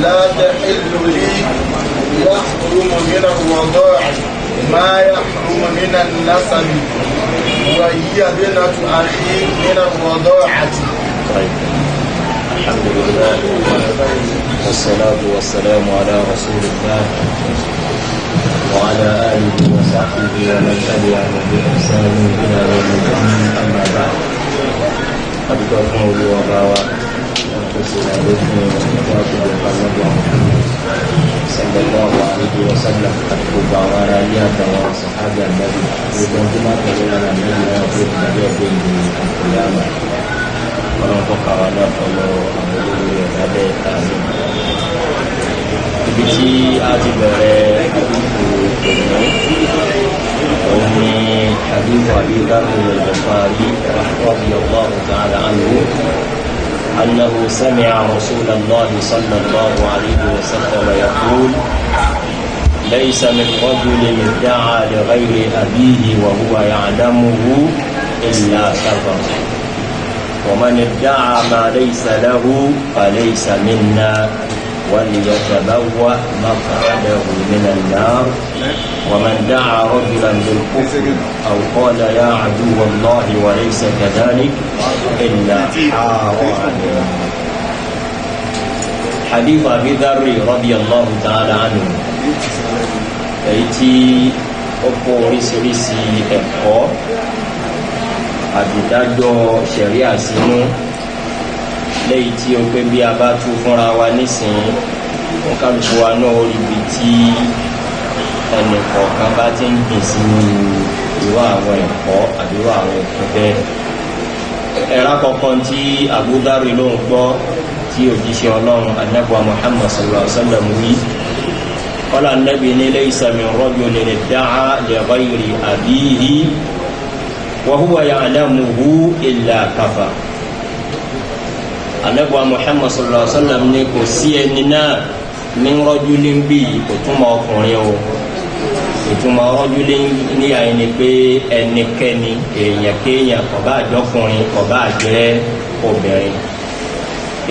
لا تحل لي. يحرم من الرضاع ما يحرم من النسب، وهي ابنة أخي من الرضاعة. طيب، الحمد لله والصلاة والسلام على رسول الله وعلى آله وصحبه ومن تبعه بإحسان إلى يوم الدين. أما بعد، adúgbò fún Olúwa bá wa tó ṣe àlékún ìwádìí ìpàlọ́gbà Muhammad sallallahu alaihi wa sallam àti gbogbo àwọn ará ilé àtàwọn sàhábà Ànábì, gbogbo ọdún máa tẹ̀lé lára Ànábì náà tó ti dàbí ọgbẹ́ ìlú àkùyàmà. Ọlọ́run kọ́ kàwá náà fọlọ́ àwọn olórí rẹ̀ lábẹ́ àmì. Ibi tí a ti bẹ̀rẹ̀ àdúgbò òní, òun ni hadith Abi Dharr al-Ghifari radiyallahu ta'ala anhu أنه سمع رسول الله صلى الله عليه وسلم يقول: ليس من رجل ادعى لغير أبيه وهو يعلمه إلا كفر، ومن ادعى ما ليس له فليس منا، وليتبوأ مقعده من النار. ومن دعا رجلا بالكفر أو قال يا عدو الله وليس كذلك إلا حار عليه. حديث أبي ذر رضي الله تعالى عنه، èyí tí ó kó oríṣiríṣi ẹ̀kọ́ àbìdájọ́ ṣẹ̀ríà sínú, léyìí tí ó pé bí a bá tú fúnra wa nísìnyí, wọn kálukú wa náà rí ibi tí ẹnì kọ̀ọ̀kan bá ti ń gbìn sí irú àwọn ẹ̀kọ́ àbí irú àwọn ẹ̀kọ́ bẹ́ẹ̀. Ẹ̀rá kọ̀ọ̀kan tí Abu Dharr ló ń gbọ́ tí òjíṣẹ́ Ọlọ́run anabuwa Muhammad sallallahu alaihi wa sallam wí kọ́lá, anabi ní laysa min rajulin idda'a li ghayri abihi wa huwa ya'lamuhu illa kafar. Anabuwa Muhammad sallallahu alaihi wa sallam ní kò sí ẹni náà. Min rajulin bí kò túmọ̀ ọkùnrin o. Ìtumọ̀ rajulin ní àyè ni pé ẹnikẹ́ni, èèyàn kéèyàn, kò bá jọkùnrin, kò bá jẹ́ obìnrin.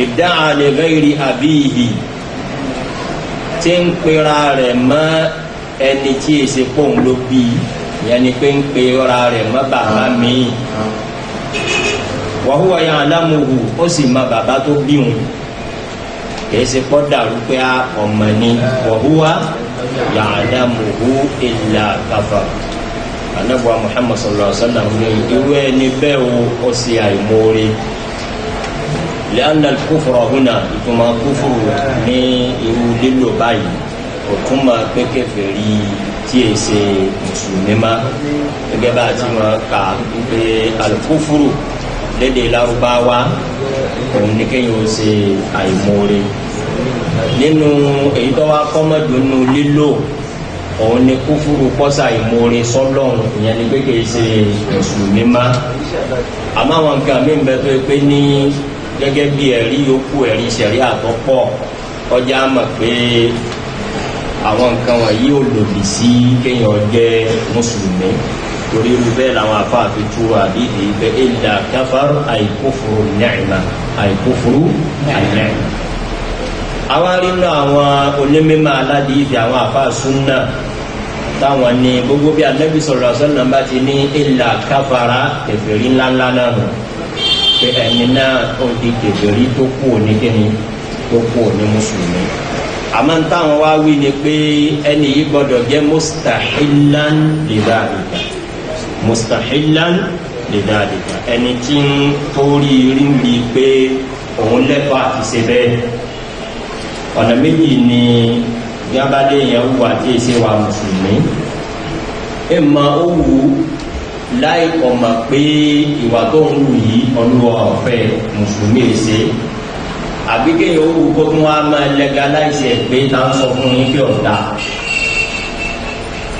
Idda'a li ghayri abihi, tí ń pera rẹ̀ mọ́ ẹni tí èsì pòun ló bí, ìyẹn ni pé ń pera rẹ̀ mọ́ bàbá mi. Wa huwa ya'lamuhu, ó sì mọ bàbá tó bí òun, kìí ṣe kọ́ dàrú pé ọmọ ni. Wa huwa ya'lamuhu illa kafar. Anabuwa Muhammad sallallahu alaihi wa sallam ní irú ẹni bẹ́ẹ̀ o, ó ṣe àìmoore. Li'anna al-kufra huna, ìtumọ̀ kúfùrù ní irú lílò báyìí kò túmọ̀ pé kèfèrí tí è ṣe mùsùlùmí má. Gẹ́gẹ́ bá a ti mọ̀ ká pé al-kufru lédè Lárúbáwá, òun ní kéèyàn ó ṣe àìmoore. Nínú èyí tó wá kọ́mọ́dù nínú lílò, òun ni kúfúrú pọ́sà ìmoore sọ́lọ́hún, ìyẹn ni pé kìí ṣe mùsùlùmí má. Àmọ́ àwọn nǹkan mí bẹ tó pé ní gẹ́gẹ́ bí ẹ̀rí yòókù, ẹ̀rí ṣẹ̀rí àtọ́pọ̀, ọjà mọ̀ pé àwọn nǹkan wọ̀nyí ò lòdì sí kéèyàn jẹ́ mùsùlùmí. Torí irú bẹ́ẹ̀ làwọn afáàfin tú àdìdì pé illa kafar, ay kufru ni'ma, ay kufru ni'ma. Àwa rí nínú àwọn onímọ̀ aládìífẹ́, àwọn àfáà súnà, táwọn ní gbogbo bí Anabi sallallahu alaihi wasallam bá ti ní illa kafara, kèfèrí ńláńlá náà nù, pé ẹni náà ó di kèfèrí tó kú òní kíni, tó kú òní mùsùlùmí. Àmọ́ táwọn wá wí ni pé ẹni yìí gbọ́dọ̀ jẹ́ mustahillan lidhalika, mustahillan lidhalika, ẹni tí ń torí rí rí pé òun lẹ́tọ̀ọ́ àti ṣe bẹ́ẹ̀. Ọ̀nà méjì ni yabade yẹn wù àti èsè wa mùsùlùmí. Ẹ ma ó wù láì ọmọ pé ìwà tó ń wù yìí, Olúwa ọ̀fẹ́ mùsùlùmí èsè, àbí kéèyàn ó wù kó tún wá máa legalize ẹ̀ pé tá ń sọ fún yín pé ọ̀dà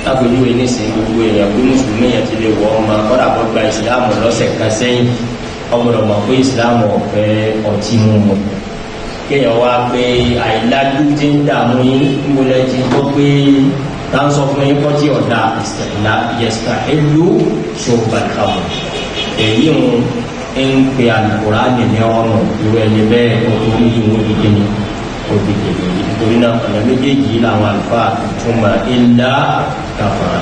lápèjúwe nísìnyí, gbogbo èèyàn pé mùsùlùmí yẹn ti lè wọ ọmọ kọ́dà kó gba ìsìlámù lọ́sẹ̀ kan sẹ́yìn, ọgbọ́dọ̀ mọ̀ pé ìsìlámù ọ̀fẹ́ ọtí mímu. Kéèyàn wá pé àìlájú tí ń dààmú yín, múlẹ̀ ti gbọ́ pé tá ń sọ fún yín kọ́tí ọ̀dà yastahillu shurba al-khamr, èyí ń pe Al-Qur'ani ní ọrùn. Irú ẹni bẹ́ẹ̀, ó torí ìwé dídí ni, ó Ó di kèfèrí. Nítorí náà, ọ̀nà méjèèjì yìí làwọn àlùfáà túmọ̀ illa kafara,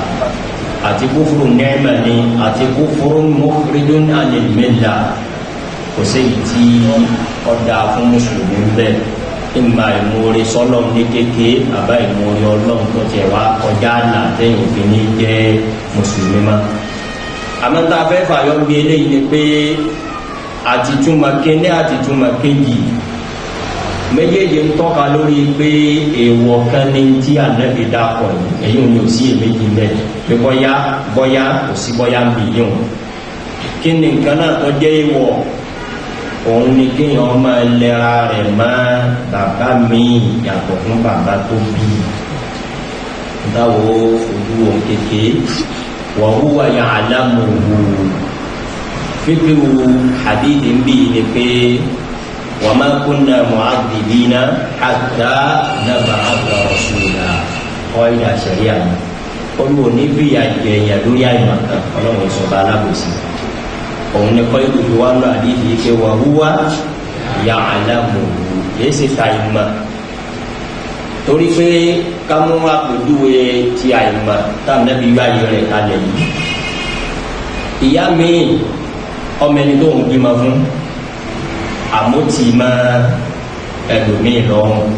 àti kufru ni'ma ni, àti kufru mukhrijun anil millah. Kò séyìí tí ọ̀dà fún mùsùlùmí bẹ́ẹ̀, ìmà ìmoore sọlọ́m ní kéke, àbá ìmoore ọlọ́run tó tiẹ̀ wá kọjá àlà tẹ́yìn òfin ní jẹ́ mùsùlùmí ma. Àmọ́ tá a fẹ́ fàyọ́ bí eléyìí ni pé àtìtúmọ̀ kéne, àtìtúmọ̀ kéjì, méjèèjì ń tọ́ka lórí pé èèwọ̀ kan ní tí ànábì dákọ̀ yìí. Èyí ò ní ò sí èméjì mẹ́ pé bọ́yá bọ́yá kò sí, bọ́yá ń bì yíwọn. Kí ni nǹkan náà tó jẹ́ èèwọ̀? Òun ni kéèyàn máa lẹ́ra rẹ̀ mọ́ bàbá mi yàtọ̀ fún bàbá tó bí. Dáwọ́ ojú òun kékeré, wa huwa ya'lamuhu. Fíkìwù hadith ń bì ní pé wa ma kunna mu'adhibina hatta nab'atha rasula. Kọ́ ìdá sẹ̀ríà ni olùwò ní fìyà jẹ̀yàn lórí àìmọ̀kan. Ọlọ́run ìsọ̀ba alábòsí. Òun ni kọ́ ìlú fi wá lọ àdìsí pé wa huwa ya'lamuhu, kìí ṣe ta ìmọ̀, torí pé kámú àpèjúwe ti àìmọ̀ tá nàbí yọ ayé rẹ̀ kalẹ̀ yìí. Ìyá mi, ọmọ ẹni tó ń bímọ fún, àmótì má ẹlòmíì lọ́rùn.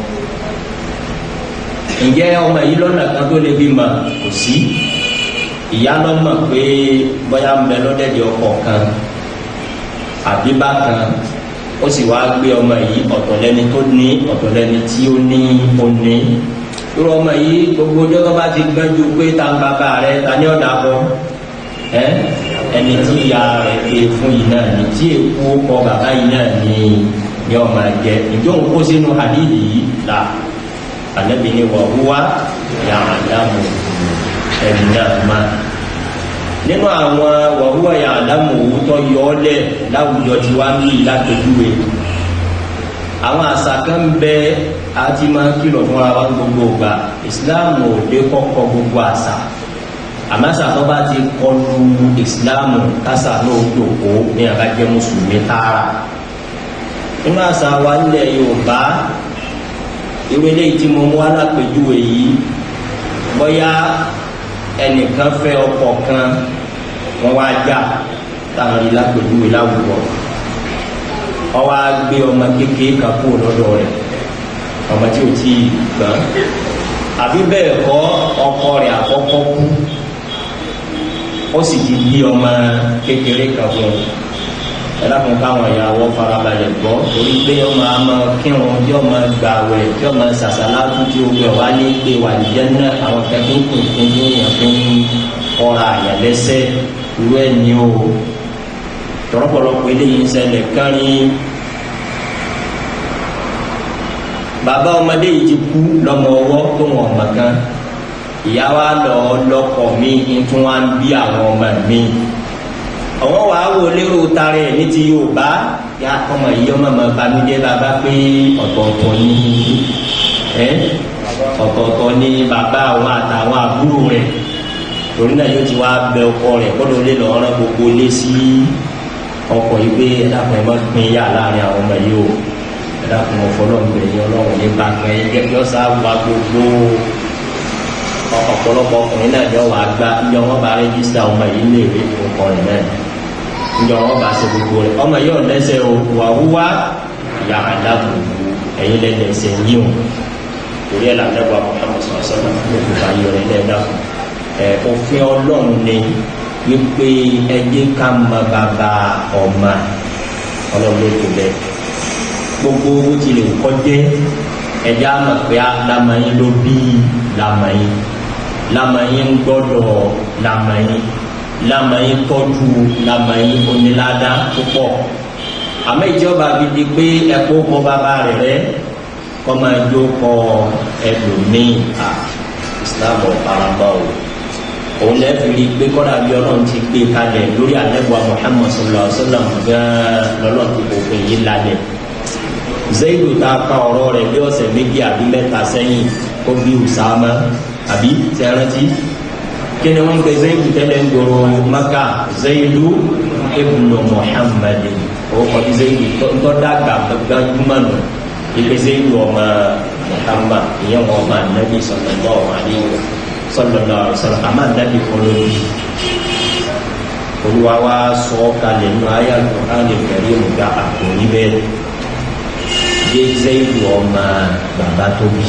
Ǹjẹ́ ọmọ yìí lọ́nà kan tó lè bímọ? Kò sí. Ìyá lọ́mọ pé bóyá ń bẹ lọ́dẹ̀dẹ̀ ọkọ̀ kan àbí bákan, ó sì wá gbé ọmọ yìí. Ọ̀tọ̀ lẹni tó ní, ọ̀tọ̀ lẹni tí ó ní ó ní. Irú ọmọ yìí, gbogbo ọjọ́ tó bá ti gbẹ́jú pé ta ń bàbá rẹ, ta ní ọ̀dà bọ̀ ẹ́, ẹni tí ìyá rẹ̀ ké fún yìí náà ní, tí èkó kọ bàbá yìí náà ní ní ọmọ jẹ. Ìjọ ń kó sínú hadithi yìí là Ànábì ní wa huwa ya'lamu, ẹni náà má nínú àwọn wa huwa ya'lamu tó yọ ọ́ lẹ̀ láwùjọ tí wàá ń bí. Lápẹjúwe, àwọn àṣà kan bẹ àti máa ń kìlọ̀ fúnra wa gbogbo ìgbà. Ìsìláàmù ò dé kọ́kọ́ gbogbo àṣà, àmọ́ àṣà tó bá ti kọlu ìsìláàmù, kásà náà jòkó ní àbájẹ́ mùsùlùmí tààrà. Nínú àṣà wa nílẹ̀ Yorùbá, ìwé eléyìí tí mo mú wá lápèjúwe yìí, bóyá ẹnìkan fẹ́ ọkọ kan, wọ́n wá já táwọn rí lápèjúwe láwùjọ, wọ́n wá gbé ọmọ kékeré kan kúrò lọ́dọ̀ rẹ̀, ọmọ tí ò tí ì gbọ́n. Àbí bẹ́ẹ̀ kọ́, ọkọ rẹ̀ àkọ́kọ́ kú, ó sì ti bí ọmọ kékeré kan fún un. Ẹ dákun, káwọn ìyàwó farabalẹ̀ gbọ́, torí pé ọmọ àmọ́ kírun, tí ọmọ gbàwẹ̀, tí ọmọ sàṣàlátú, tí ó gbẹ wá ní gbé wà ní jẹ́nà. Àwọn kẹ́kẹ́ kò fún ní èèyàn fi ń kọ́ra àyàn lẹ́sẹ̀ irú ẹ̀ ní o. Tọ́rọ̀pọ̀lọpọ̀ eléyìí ń ṣẹlẹ̀ kárin. Bàbá ọmọdé yìí ti kú lọ́mọ ọwọ́ tó wọn ọmọ kan. Ìyá wa lọ lọ́kọ mi, tún wá ń bí àwọn ọmọ mi. Àwọn wàá wò lérò tarẹ ní ti Yorùbá ya, ọmọ yìí, ọmọ mọ banújẹ́. Bàbá pé ọ̀tọ̀ọ̀tọ̀ ní ẹ, ọ̀tọ̀ọ̀tọ̀ ní bàbá àwọn àtàwọn àbúrò rẹ̀. Torí náà, yóò ti wá bẹ ọkọ rẹ̀ kọ́dọ̀ lé lọ́ọ́ rán gbogbo lé sí ọkọ yìí pé, "Ẹ dákun, ẹ má pín yà láàrin àwọn ọmọ yìí o. Ẹ dákun, ọ̀fọlọ́ǹgbẹ̀ yìí, ọlọ́run ní bá kan yẹn." Yọ sá wa gbogbo ọ̀pọ̀lọpọ̀ ọkùnrin náà yọ wà gbá. Ìjọ wọn bá register ọmọ yìí lè rí ọkọ rẹ̀ náà, ìjọ wọn bá ṣe gbogbo rẹ̀, ọmọ yìí ọ̀lẹ́sẹ̀ o. Wà wúwá yàrá ẹ̀yin lẹ́lẹ́sẹ̀ yìí o. Torí ẹ̀ lànàgbà Muhammad sọ̀rọ̀ ló fi fà yọ rẹ̀ lẹ́ẹ̀dá. Ẹ̀ òfin ọlọ́run ni wípé ẹ jẹ́ ká mọ bàbá ọmọ. Ọlọ́run ló tó bẹ́ẹ̀. Gbogbo owó tilẹ̀ kọ́ jẹ́, ẹ̀já mọ̀ pé lamọ̀yìn ló bí lamọ̀yìn, lamọ̀yìn gbọ́dọ̀ lamọ̀yìn, lamọ̀yìn tọ́jú lamọ̀yìn, onílàdá púpọ̀. Àmọ́ ìjọba fi di pé ẹ̀kọ́ kọ bàbá rẹ̀ rẹ̀ kọ́ máa jó kọ ẹlòmíì à, Islam ọ̀paraba o. Òun lẹ́ fi rí i pé kọ́dà bí ọlọ́run ti gbé kalẹ̀ lórí àlẹ́bùa Muhammad sallallahu alaihi wa sallam gan-an lọ́lọ́run ti kò pè yí lálẹ́. Zayidu ta ka ọ̀rọ̀ rẹ̀ bí ọ̀sẹ̀ 2 àbí 3 sẹ́yìn, ó bí Usama, àbí sẹ́rántí? Kí ni wọ́n ń pe Zayidu tẹ́lẹ̀ ń gbòòrò Maka? Zayidu ibnu Muhammad. Ó kọ́ bí Zayidu tó dàgbà gbajúmọ̀ nù. Ìpè Zayidu ọmọ Muhammad, ìyẹn wọn ọmọ anabi sallallahu alaihi sallallahu alaihi wasallam, àmọ́ anabi kọ́ ló bí. Olúwa wa sọ kalẹ̀ nínú ayé Al-Qur'an al-Karim gba àpò níbẹ̀ yé Zayidu ọmọ bàbá tó bí,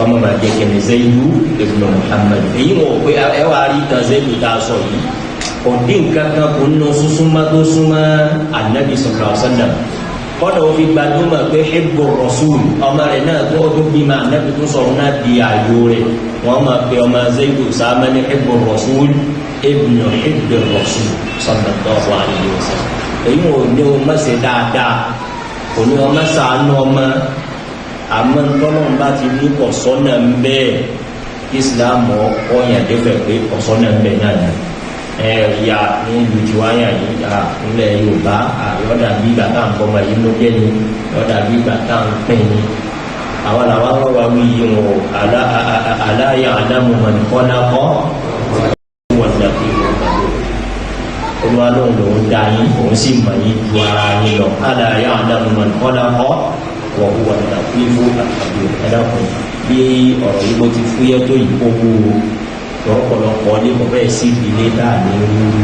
ọmọ máa jẹ kẹmẹ Zayidu ibn Muhammad. Èyí wọn ò pé ẹ wàá rí tan Zayidu tá a sọ yìí, kò dín nǹkan kan kò nínú súnmọ́ tó súnmọ́ anabi sallallahu alaihi wasallam. Kọ́dọ̀ ó fi gbajúmọ̀ pé hibbu rasul, ọmọ rẹ̀ náà tó ó tó bímọ anabi tó sọ̀rọ̀ náà di ààyò rẹ̀. Wọ́n máa pe ọmọ Zayidu sáámẹ́ ní hibbu rasul ibnu hibbi rasul sallallahu alaihi wasallam. Èyí wọn ò ní o má ṣe dáadáa, kò ní ọmọ sàánú ọmọ, àmọ́ ntọ́lọ́n bá ti ní kọ̀sọ́nà ń bẹ́ẹ̀, Islam ọ̀yàn débẹ̀ pé kọ̀sọ́nà ń bẹ náà ni. Ẹ ya ní ìlú tiwa yà yìí à ńlẹ̀ Yorùbá, yọ̀dà bí ìgbà tá à ń fọmọ yìí ló jẹ́ ni, yọ̀dà bí ìgbà tá à ń pín ni. Àwọn làwọn wá wá wí yìí wọn ala ya'lamu man khalaqa wal latiful khabir. Olúwa lóun lòún dá yín, òun sì mọ̀ yín ju ara yín lọ. Ala ya'lamu man khalaqa wa huwa al-latiful khabir. Ẹ dákun, bí ọ̀rọ̀ yìí bó ti fúyẹ́ tó yìí, kó wúwo lọ́pọ̀lọpọ̀ ní kò bẹ́ẹ̀ sí ìdílé tá a ní rúurú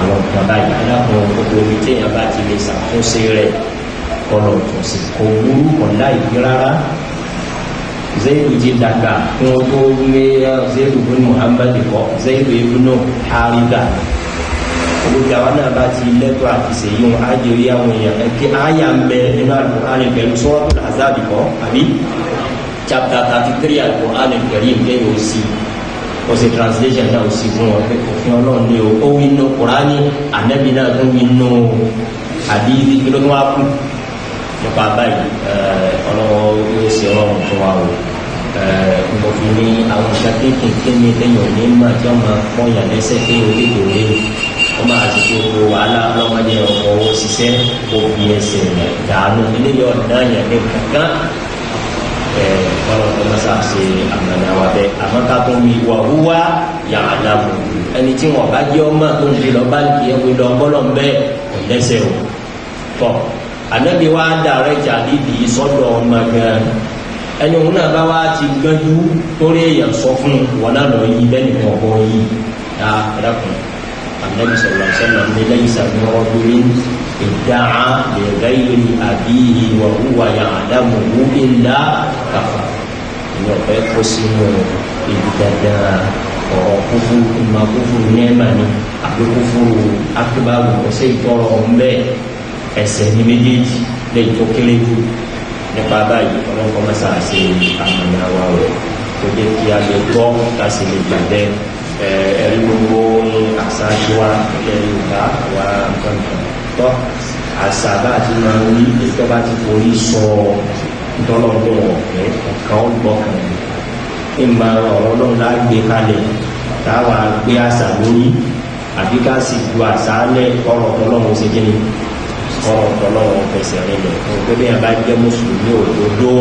àwọn nǹkan báyìí. Ẹ dákun, gbogbo omi téèyàn bá ti lè ṣàtúnṣe rẹ̀, kọlọ̀ tún sí, kò burú, kò láì fi rárá. Zayidu ti dàgbà kí wọn tó gbé Zayidu bin Muhammad kọ, Zayidu ibn Haritha. Gbogbo àwọn náà bá ti lẹ́tọ̀ àti sèyí wọn á jẹ́ orí àwọn èèyàn kí àyà ń bẹ nínú Al-Qur'an pẹ̀lú Suratul Ahzab kọ́ àbí chapter 33 Al-Qur'an Al-Karim kéèyàn ó sì ó sì translation náà ó sì fún wọn pé òfin Ọlọ́run ní o. Ó wí nù Kùránì, ànábì náà tún wí nù àdídí, kí ló tún wá kù nípa báyìí? Ọlọ́wọ́ yóò ṣe rọrùn fún wa o. Mo fi ní àwọn nǹkan kéékèèké ní lẹ́yìn òní mà tí wọ́n máa pọ́nyàn lẹ́sẹ̀ pé orí ìdòwe wọ́n máa ti gbogbo wàhálà ọlọ́mọdé ọkọ̀ owó ṣiṣẹ́ òbí ẹsẹ̀ rẹ̀ dànù eléyìí ọ̀dá yẹn ní kankan. Ọlọ́run tó máa ṣe àmàlà wa bẹ́ẹ̀. Àmọ́ ká tó wí wa huwa ya'lamu, ẹni tí wọn bá jẹ́ ọmọ tó ń di lọ bá kí ẹ wí lọ bọ́lọ̀ ń bẹ́ẹ̀, kò lẹ́sẹ̀ o. Tọ́ anabi wa dàrẹ́ jáde di sọ́dọ̀ ọmọ gan, ẹni òun náà bá wá ti gbẹ́jú torí èèyàn sọ fún wọn náà lọ yí bẹ́ẹ̀ nìkan ọ̀bọ yìí dá ẹ̀dàkùn. Anabi sallallahu alaihi wasallam ní laysa min rajulin idda'a li ghayri abihi wa huwa ya'lamuhu illa kafar. Ìyẹn ọ̀fẹ́ kó sínú ibi dandan ọ̀rọ̀ kúfúrú ìmọ̀ kúfúrú nẹ́ẹ̀mà ni àbí kúfúrú akíbáwò, ọ̀sẹ̀ ìtọ́rọ̀ ọ̀hún bẹ́ẹ̀, ẹsẹ̀ ní méjèèjì lẹ́yìn tó kéré jù. Nípa báyìí, ọlọ́kọ́ mọ́sá ṣe àmàlà wa rẹ̀ kó jẹ́ kí a lè gbọ́, ká sì lè gbà bẹ́ẹ̀. Ẹ̀rí gbogbo àṣà tiwa ilẹ̀ Yorùbá wa, nǹkan kan tọ́ àṣà bá ti máa ń wí, ètò bá ti forí sọ ntọ́lọ́dún ọ̀fẹ́ ọ̀kan ọgbọ́n ìmọ̀ ọ̀rọ̀ Ọlọ́run lágbé kalẹ̀ táwa gbé àṣà lórí, àbí ká sì ju àṣà lẹ̀, ọ̀rọ̀ tọ́lọ́run ṣe kí ni, ọ̀rọ̀ tọ́lọ́run fẹsẹ̀ rinlẹ̀. Pé bí yẹn bá jẹ́ mùsùlùmí òdodo,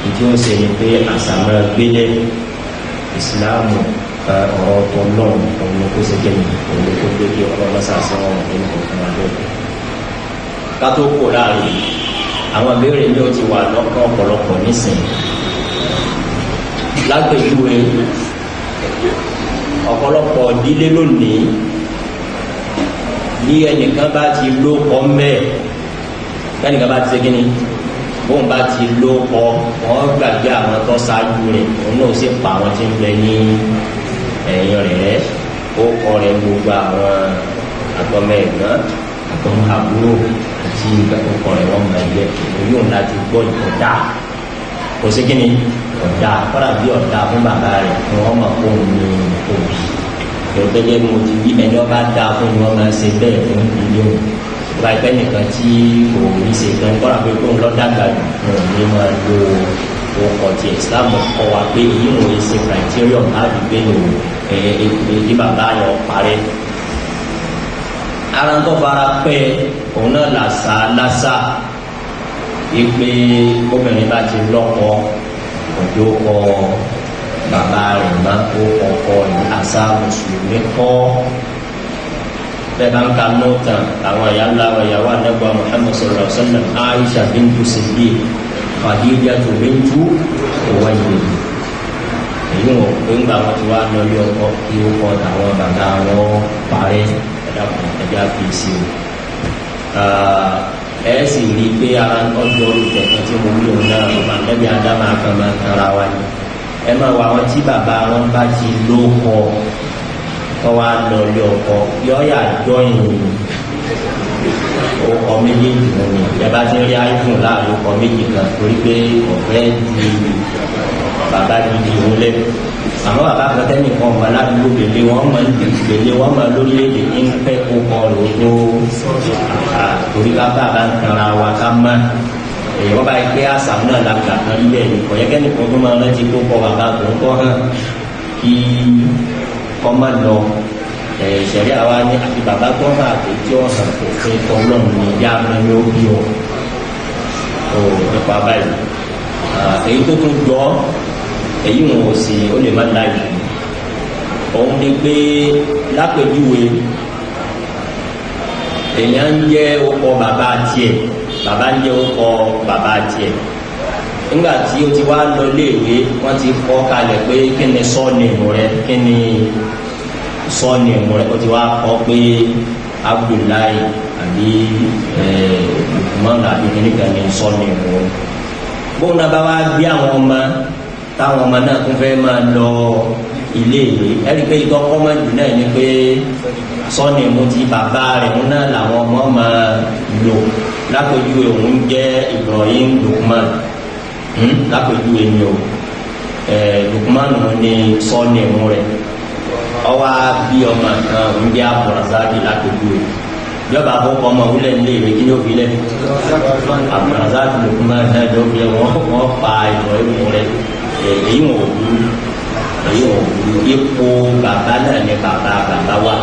ìdí ó ṣe ni pé àṣà máa gbélé ìsìláàmù, ọ̀rọ̀ tọ́lọ́run òun ló kó ṣe kí ni, òun ló kó gbé kí ọlọ́run ṣàṣẹ wọn nínú kọ̀ọ̀kan wá bẹ́ẹ̀. Ká tó kó láàrin, àwọn ìbéèrè mi ò ti wà lọ́kàn ọ̀pọ̀lọpọ̀ nísìnyí. Lágbèjúwe, ọ̀pọ̀lọpọ̀ ìdílé lónìí, bí ẹnìkan bá ti ló kọ́ mẹ́ẹ̀, ẹnìkan bá ti ṣe kíni, bóun bá ti ló kọ́, wọ́n gbàgbé àwọn tó ṣáájú rẹ̀, òun náà sì pa àwọn tí ń bẹ ní ẹ̀yìn rẹ̀. Ó kọ́ rẹ̀ gbogbo àwọn àtọmọ ẹ̀gbọ́n, àtọmọ àbúrò àti ọkọ rẹ̀ wọ́n máa jẹ́ òun yóò láti gbọ́ ìkọ̀dá. Kò sí kíni ọ̀dà, kọ́dà bí ọ̀dà fún bàbá rẹ̀ ni wọ́n mọ̀ kó ní òbí gẹ́gẹ́ bí mo ti wí. Ẹni ọba dá fún ni wọ́n máa ṣe bẹ́ẹ̀ fún ilé òun. Ìgbà ìpẹ́ nìkan tí kò ní ṣe kan, kọ́dà pé kóun lọ́dàgbà jù, wọn ò ní máa lo ọkọ̀ tí Islam kọ́ wa pé èyí wọ́n ṣe criterion láti gbé ní o kí bàbá yẹn parẹ́. Ara ń tọ́ fara pẹ́ òun náà làṣà làṣà ìpè obìnrin bá ti lọ́kọ, òjò kọ bàbá rẹ̀ má kó ọkọ rẹ̀. Àṣà mùsùlùmí kọ́. Bẹ́ẹ̀ bá ń ka nọ́ọ̀tàn àwọn ìyá ńlá wa, ìyàwó Ànábì Muhammad sallallahu alaihi wasallam, Aisha bintu Siddiq, Khadija bintu Khuwaylid, èyí wọn pé ńgbà wọn ti wá lọlé ọkọ kí ó kọ àwọn bàbá wọn parẹ́. Ẹ̀dá kan ẹ̀dá fi sí o. Ẹ sì rí i pé ara ọjọ́ olùtẹ̀kan tí mo wí òun náà, ọmọ ànábì Ádámà kan máa kanra wa ni. Ẹ máa wọ àwọn tí bàbá wọn bá ti ló kọ kọ́ wa lọlé ọkọ, yọ́ọ̀yà jọyìn ọkọ méjèèjì wọn ni. Ẹ bá ti rí iPhone láàrin ọkọ méjì kan, torí pé ọ̀fẹ́ di bàbá gidi òun lẹ. Àmọ́ bàbá kan tẹ́nìkan ọmọ aládùúgbò gbèlè wọn máa ń gbèlè wọn máa lórílẹ̀‐èdè ní pẹ́ kó kọ́ ló tó, torí ká bàbá ń tanra wa ká má èyí wọ́n bá yẹ pé àṣà náà la gbà kan rí bẹ́ẹ̀ ni. Kò yẹ kẹ́nìkan tó máa rántí kó kọ́ bàbá tó ń kọ́ hàn kí kọ́ má lọ. Ìṣẹ̀rí àwa ní àti bàbá tó hàn àti tí ó hàn, òfin tọ́lọ́run ní yá máa ní ó bí ọ ò nípa báyìí. Èyí tó tún jọ èyí wọn ò sì ó lè má láàyè, òun ni pé lápèjúwe èèyàn ń jẹ́ ọkọ bàbá tiẹ̀, bàbá ń jẹ́ ọkọ bàbá tiẹ̀. Nígbà tí ó ti wá lọ léèwé, wọ́n ti kọ́ kalẹ̀ pé kí ni surname rẹ, kí ni surname rẹ. Ó ti wá kọ́ pé Abdullahi àbí Lukman àbí kìnìkan ní surname rẹ. Bóun náà bá wá gbé àwọn ọmọ, táwọn ọmọ náà tún fẹ́ máa lọ iléèwé, ẹ̀rí pé ìtọ́ kọ́mọ̀jù náà ni pé surname ti bàbá rẹ̀ ń náà làwọn ọmọ máa lò. Lápèjúwe, òun jẹ́ Ibrahim Lukman, lápèjúwe ni o. Lukman ní surname rẹ̀. Ọwọ́ bí ọmọ kan, òun jẹ́ Abdulrazak lápèjúwe. Yọba àkókò ọmọ wúlẹ̀ nílé ìwé, kí ni ó fi lẹ̀? Abdulrazak Lukman náà ló fi lẹ̀. Wọ́n pa Ibrahim rẹ̀. Èyí wọn ò burú, èyí wọn ò burú. Ipò bàbá náà ní bàbá bàbá wa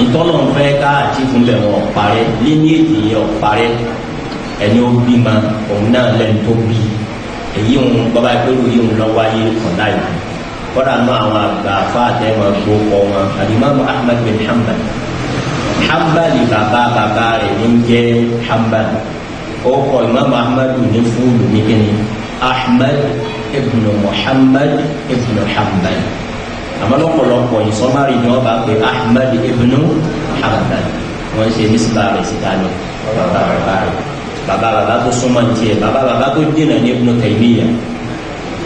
ntọ́nà fẹ́ ká àti fún bẹ́ẹ̀, wọn parẹ́ lineage yẹn ọ̀parẹ́. Ẹni ó bí ma, òun náà lẹ́nu tó bí. Èyí ń bàbá ìpérò yìí ń lọ wáyé ọ̀la yìí. Kọ́dà náà àwọn àgbà fáàtẹ́ wọn gbó kọ́ wọn, alimami Ahmad bin Hanbal, Hanbali, bàbá bàbá rẹ̀ ní jẹ́ Hanbal. Ó kọ Imam Ahmadu ní fúlù ní kíni? Ahmad ibn Muhammad ibn Hanbal. Àmọ́ lọ́pọ̀lọpọ̀ ìsọmárì ni wọ́n bá pe Ahmad ibn Hanbal, wọ́n ṣe nísìbà rẹ̀ síta ní bàbá bàbá rẹ̀, bàbá bàbá tó súnmọ́ ní tiẹ̀, bàbá bàbá tó dènà ní Ibn Taymiyyah.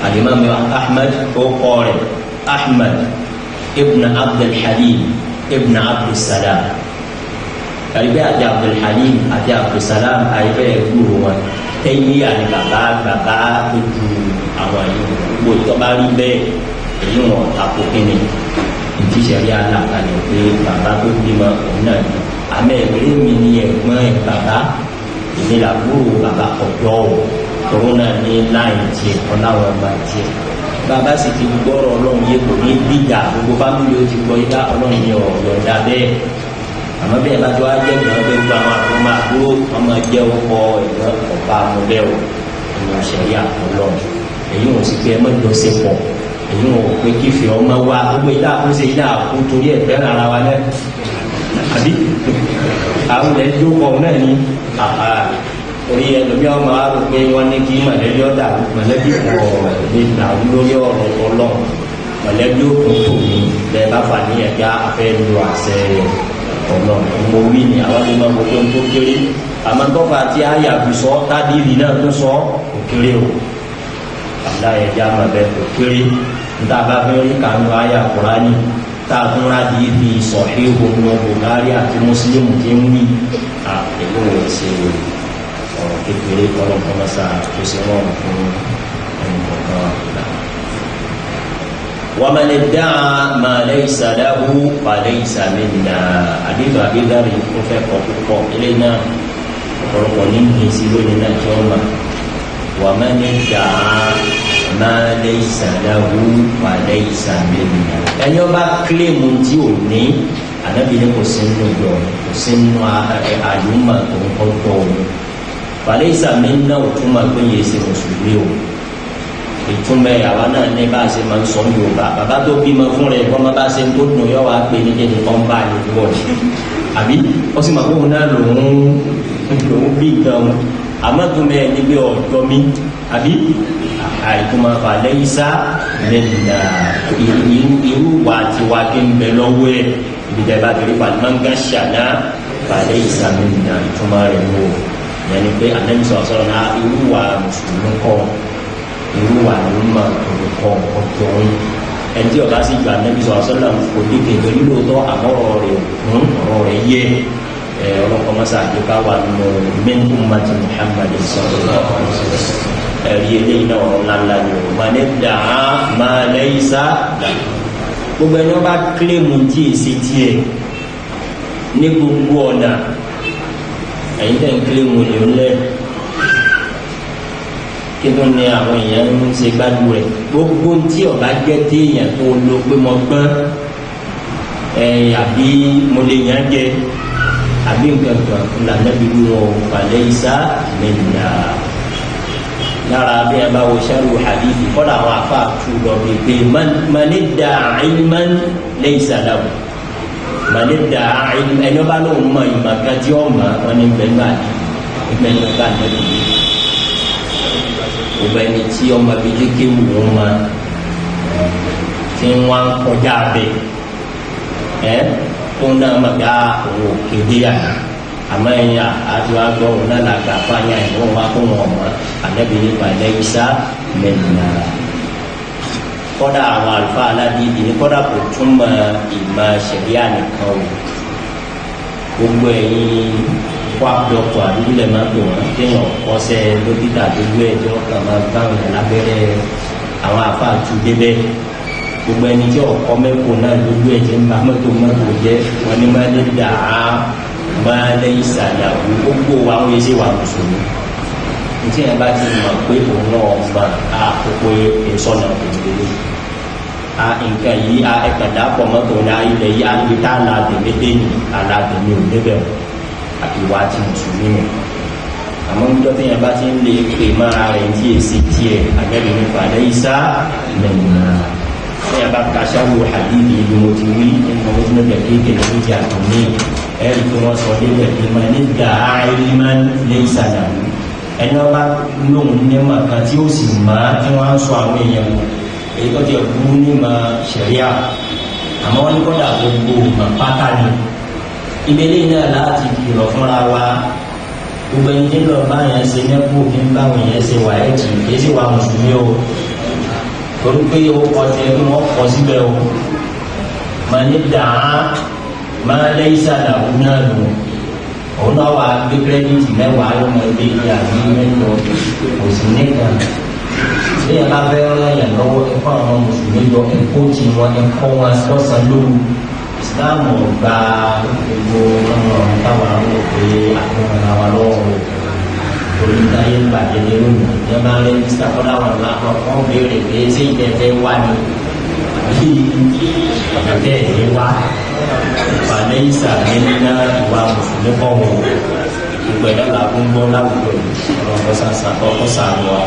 Alimami Ahmad, ó kọ́ rẹ̀ Ahmad ibn Abdul Halim ibn Abdul Salam. Àríbẹ́ àti Abdul Halim àti Abdul Salam, àríbẹ́ gbúrò wọn. Taymiyyah ni bàbá bàbá tó ju àwọn yìí. Gbogbo ìtọ́ba rí bẹ́ẹ̀, èyí wọn tako kíni ntí sẹ̀rí alákalẹ̀ pé bàbá tó bímọ òun náà ni. Àmọ́ ẹ̀rí mi ni ẹ̀gbọ́n ẹ̀, bàbá èmi làbúrò bàbá ọ̀dọ́ o. Òun náà ní láì tiẹ̀ ọ̀làwọn ọmọ tiẹ̀. Bàbá sì ti gbọ́rọ̀ Ọlọ́run yé, kò ní bíjà. Gbogbo family ó ti gbọ́ yíká Ọlọ́run yẹ ọ̀yọ̀dà bẹ́ẹ̀. Àmọ́ bẹ́ẹ̀ bá tó wá jẹ́ gbọ́n pé gbogbo àwọn àbúrò máa dúró, wọ́n máa jẹ́ ọkọ̀ ẹ̀gbọ́n ọ̀pá àmọ́ bẹ́ẹ̀ o. Ìwọ̀n sẹ̀rí àtọ̀lọ́run, èyí wọn sì pé ẹ mọ́jọ ṣe pọ̀. Èyí wọn ò pé kífì ọmọ wa. Gbogbo ìdá àkúnṣe ìdá àkú torí ẹ̀ fẹ́ràn ara wa náà, àbí àwọn ilẹ̀ jókòó náà ní orí ẹlòmí ọmọ wa rò pé wọ́n ní kí mọ̀lẹ́bí ọ̀dà mọ̀lẹ́bí kọ̀ lè dàrú lórí ọ̀rọ̀ ọlọ́run. Mọ̀lẹ́bí òkun tò ní bẹ́ẹ̀ bá fà ní ẹ̀dá afẹ́ lu àṣẹ Ọlọ́run. Mo wí ni àwọn ọmọ gbogbo tó kéré, àmọ́ tọ́fà tí àyà fi sọ tábìlì náà tó sọ kò kéré o. Aláyẹ jẹ́ àmọ̀ bẹ́ẹ̀, kò kéré. Níta bá fẹ́ rí kànú àyà Kùránì tá a tún rà dìí fi Sọ̀híhù nù Bukhari àti Muslim tí ń wí à, èyí ò ṣe ọ̀rọ̀ kékeré. Kọ́lọ́kọ́ mọ́sá tó ṣe wọ́n fún ẹnì kọ̀ọ̀kan wa. ومن ادعى ما ليس له فليس منا. حديث أبي ذر ó fẹ́ kọ́ púpọ̀. Eléyìí náà ọ̀pọ̀lọpọ̀ ní ìsìn lónìí náà tí wọ́n mọ̀. ومن ادعى ما ليس له فليس منا. Ẹni ọba claim tí ò ní, Ànábì ní kò sí nínú ìjọ, kò sí nínú àlùmọ̀ tó ń kọ́ tọ́ òun. فليس منا ò túmọ̀ pé yìí ṣe mùsùlùmí o. Ìtumọ̀ àwa náà ní bá a ṣe máa ń sọ Yorùbá, bàbá tó bímọ fún rẹ̀ kọ́ máa bá ṣe ń tó dùn yọ wá pé ní kíni kọ́ ń bá a lè wọ̀ ní. Àbí ó sì máa kó òun náà lòun bí nǹkan wọn, àmọ́ tó mẹ́ ní bí ọ̀dọ́ mi, àbí àìkúmọ̀ falaysa minna. Irú wa tiwa kí n bẹ lọ́wọ́ ẹ̀. Ibi tẹ́ bá torí man ghashana falaysa minna, ìtumọ̀ rẹ̀ wò yẹn ni pé Ànábì sọ̀rọ̀ sọ̀rọ̀ náà, irú wa mùsùlùmí kọ́, irú wa ló ma tó kọ́ ọjọ́ ń ẹni tí ọba sì ju Ànábì sọ̀rọ̀ sọ̀rọ̀ kò ní kèfèrí lóòótọ́, àmọ́ ọ̀rọ̀ rẹ̀ kún, ọ̀rọ̀ rẹ̀ yẹ. Ọlọ́kọ́ mọ́sá àdéká wà nù min ummati Muhammad sallallahu alaihi wasallam. Ẹ̀rí eléyìí náà, ọ̀rọ̀ ńláńlá ni o. Man idda'a ma laysa, gbogbo ẹni wọn bá claim tí èsì tiẹ̀ ní gbogbo ọ̀nà, ẹ̀yin tẹ̀ ń claim ní o lẹ̀ kí tó ní àwọn èèyàn ń ṣe gbádùn rẹ̀. Gbogbo tí ọba jẹ́ téèyàn tó lo pé mo gbọ́n ẹ̀, àbí mo lè yàn jẹ, àbí nǹkan kan ńlá bí wọn ò falaysa minna. Lára bí ẹ bá wo sharhu hadithi, kọ́dà àwọn afa tu lọ bí pé man idda'a ilman laysa lahu, man idda'a ilman, ẹni ọba lóun mọ ìmọ̀ kan tí ó mọ̀ wọn ní bẹ́ẹ̀ náà bẹ́ẹ̀ náà bá nẹ́bi. Gbogbo ẹni tí ọmọ bíi kékeré wù wọn ma tí wọn kọjá bẹ ẹ tó náà ma bí òun ò kéde yà, àmọ́ ẹ̀yin àti wàá gbọ́ òun náà làgbà fáyà ẹ̀ wọ́n wá kó wọn mọ́. Ànábì nípa laysa minna. Kọ́dà àwọn àlùfáà aládìídì ní kọ́dà kò túmọ̀ ìmọ̀ ṣẹ̀ríà nìkan o. Gbogbo ẹ̀yin quack doctor àdúgbò lẹ̀ máa ń pè wọ́n, kéèyàn kọ́sẹ́ dókítà gbogbo ẹ̀ tí wọ́n kàn máa bá wọn lábẹ́rẹ́, àwọn àfáà tu débẹ̀. Gbogbo ẹni tí ọkọ mẹ́kọ̀ọ́ náà lójú ẹ̀ tí ń ba mọ́tò mọ́tò jẹ́, wọn ni máa lè dà á máa lẹ́yìn sàlàwù. Gbogbo àwọn ẹsẹ̀ wà mùsùlùmí ntí yẹn bá ti mọ̀ pé òun náà mọ̀ á kókó ìsọ̀nà òdòdó a nǹkan yìí a ẹ̀kadà pọ̀ mọ́tò náà ilẹ̀ yìí a níbi tá a la tèmi dé ní àlà tèmi ò débẹ̀ o, ìwà ti mùsùlùmí nù. Àmọ́ níjọ́ tí yẹn bá ti ń lè pè mára rẹ̀ tí èsì tiẹ̀, àgbẹ̀bí nípa laysa minna. Tí yẹn bá ka sharhu hadithi ibi mo ti wí nínú ọdún kékeré ní ti àtúnmí, ẹ̀rí tí wọ́n sọ débẹ̀ pé man idda'a ilman laysa lahu, ẹni wọn bá lóun ní màkà tí ó sì má tí wọ́n á sọ àwọn èèyàn wò, èyí tó ti kú ní ma ṣẹ̀ríà. Àmọ́ wọ́n ní kọ́dà gbogbo mà pátá ni ìbílẹ̀ náà láti kìlọ̀ fúnra wa. Gbogbo ẹni tí ń lọ bá yẹn ṣe nẹ́kù kí ń bá wọn yẹn ṣe wà ẹ́ tì kì í sì wà mùsùlùmí o, torí pé ó kọ tiẹ̀ kí wọ́n kọ síbẹ̀ o. Man idda'a ma laysa lahu náà nù, òun náà wà gbé credit 10 ló mọ ilé ìgbé àbí 8, kò sí nìkan. Bí ẹ bá fẹ́ rán yàn lọ́wọ́, ẹ̀kọ́ àwọn mùsùlùmí lọ, ẹ̀kọ́ tí wọn ẹ̀kọ́ wọn lọ́sàn-án lóru. Ìsìláàmù gba gbogbo ọmọ táwọn àwọn òpè àfihàn àwọn lọ́wọ́ o, torí táyé ń bàjẹ́ ní lónìí. Ní ẹ bá ń register kọ́dà wọn lápá, wọn béèrè pé ṣé ìtẹ̀fẹ́ wá ni àbí ìtẹ̀ ẹ̀ wá. Falaysa minna, ìwà mùsùlùmí kọ́ wọn. Gbogbo ẹ̀dá la ń gbọ́ láwùjọ yìí, ọlọ́kọ́ sàṣà kọ́kọ́ sàánú wa.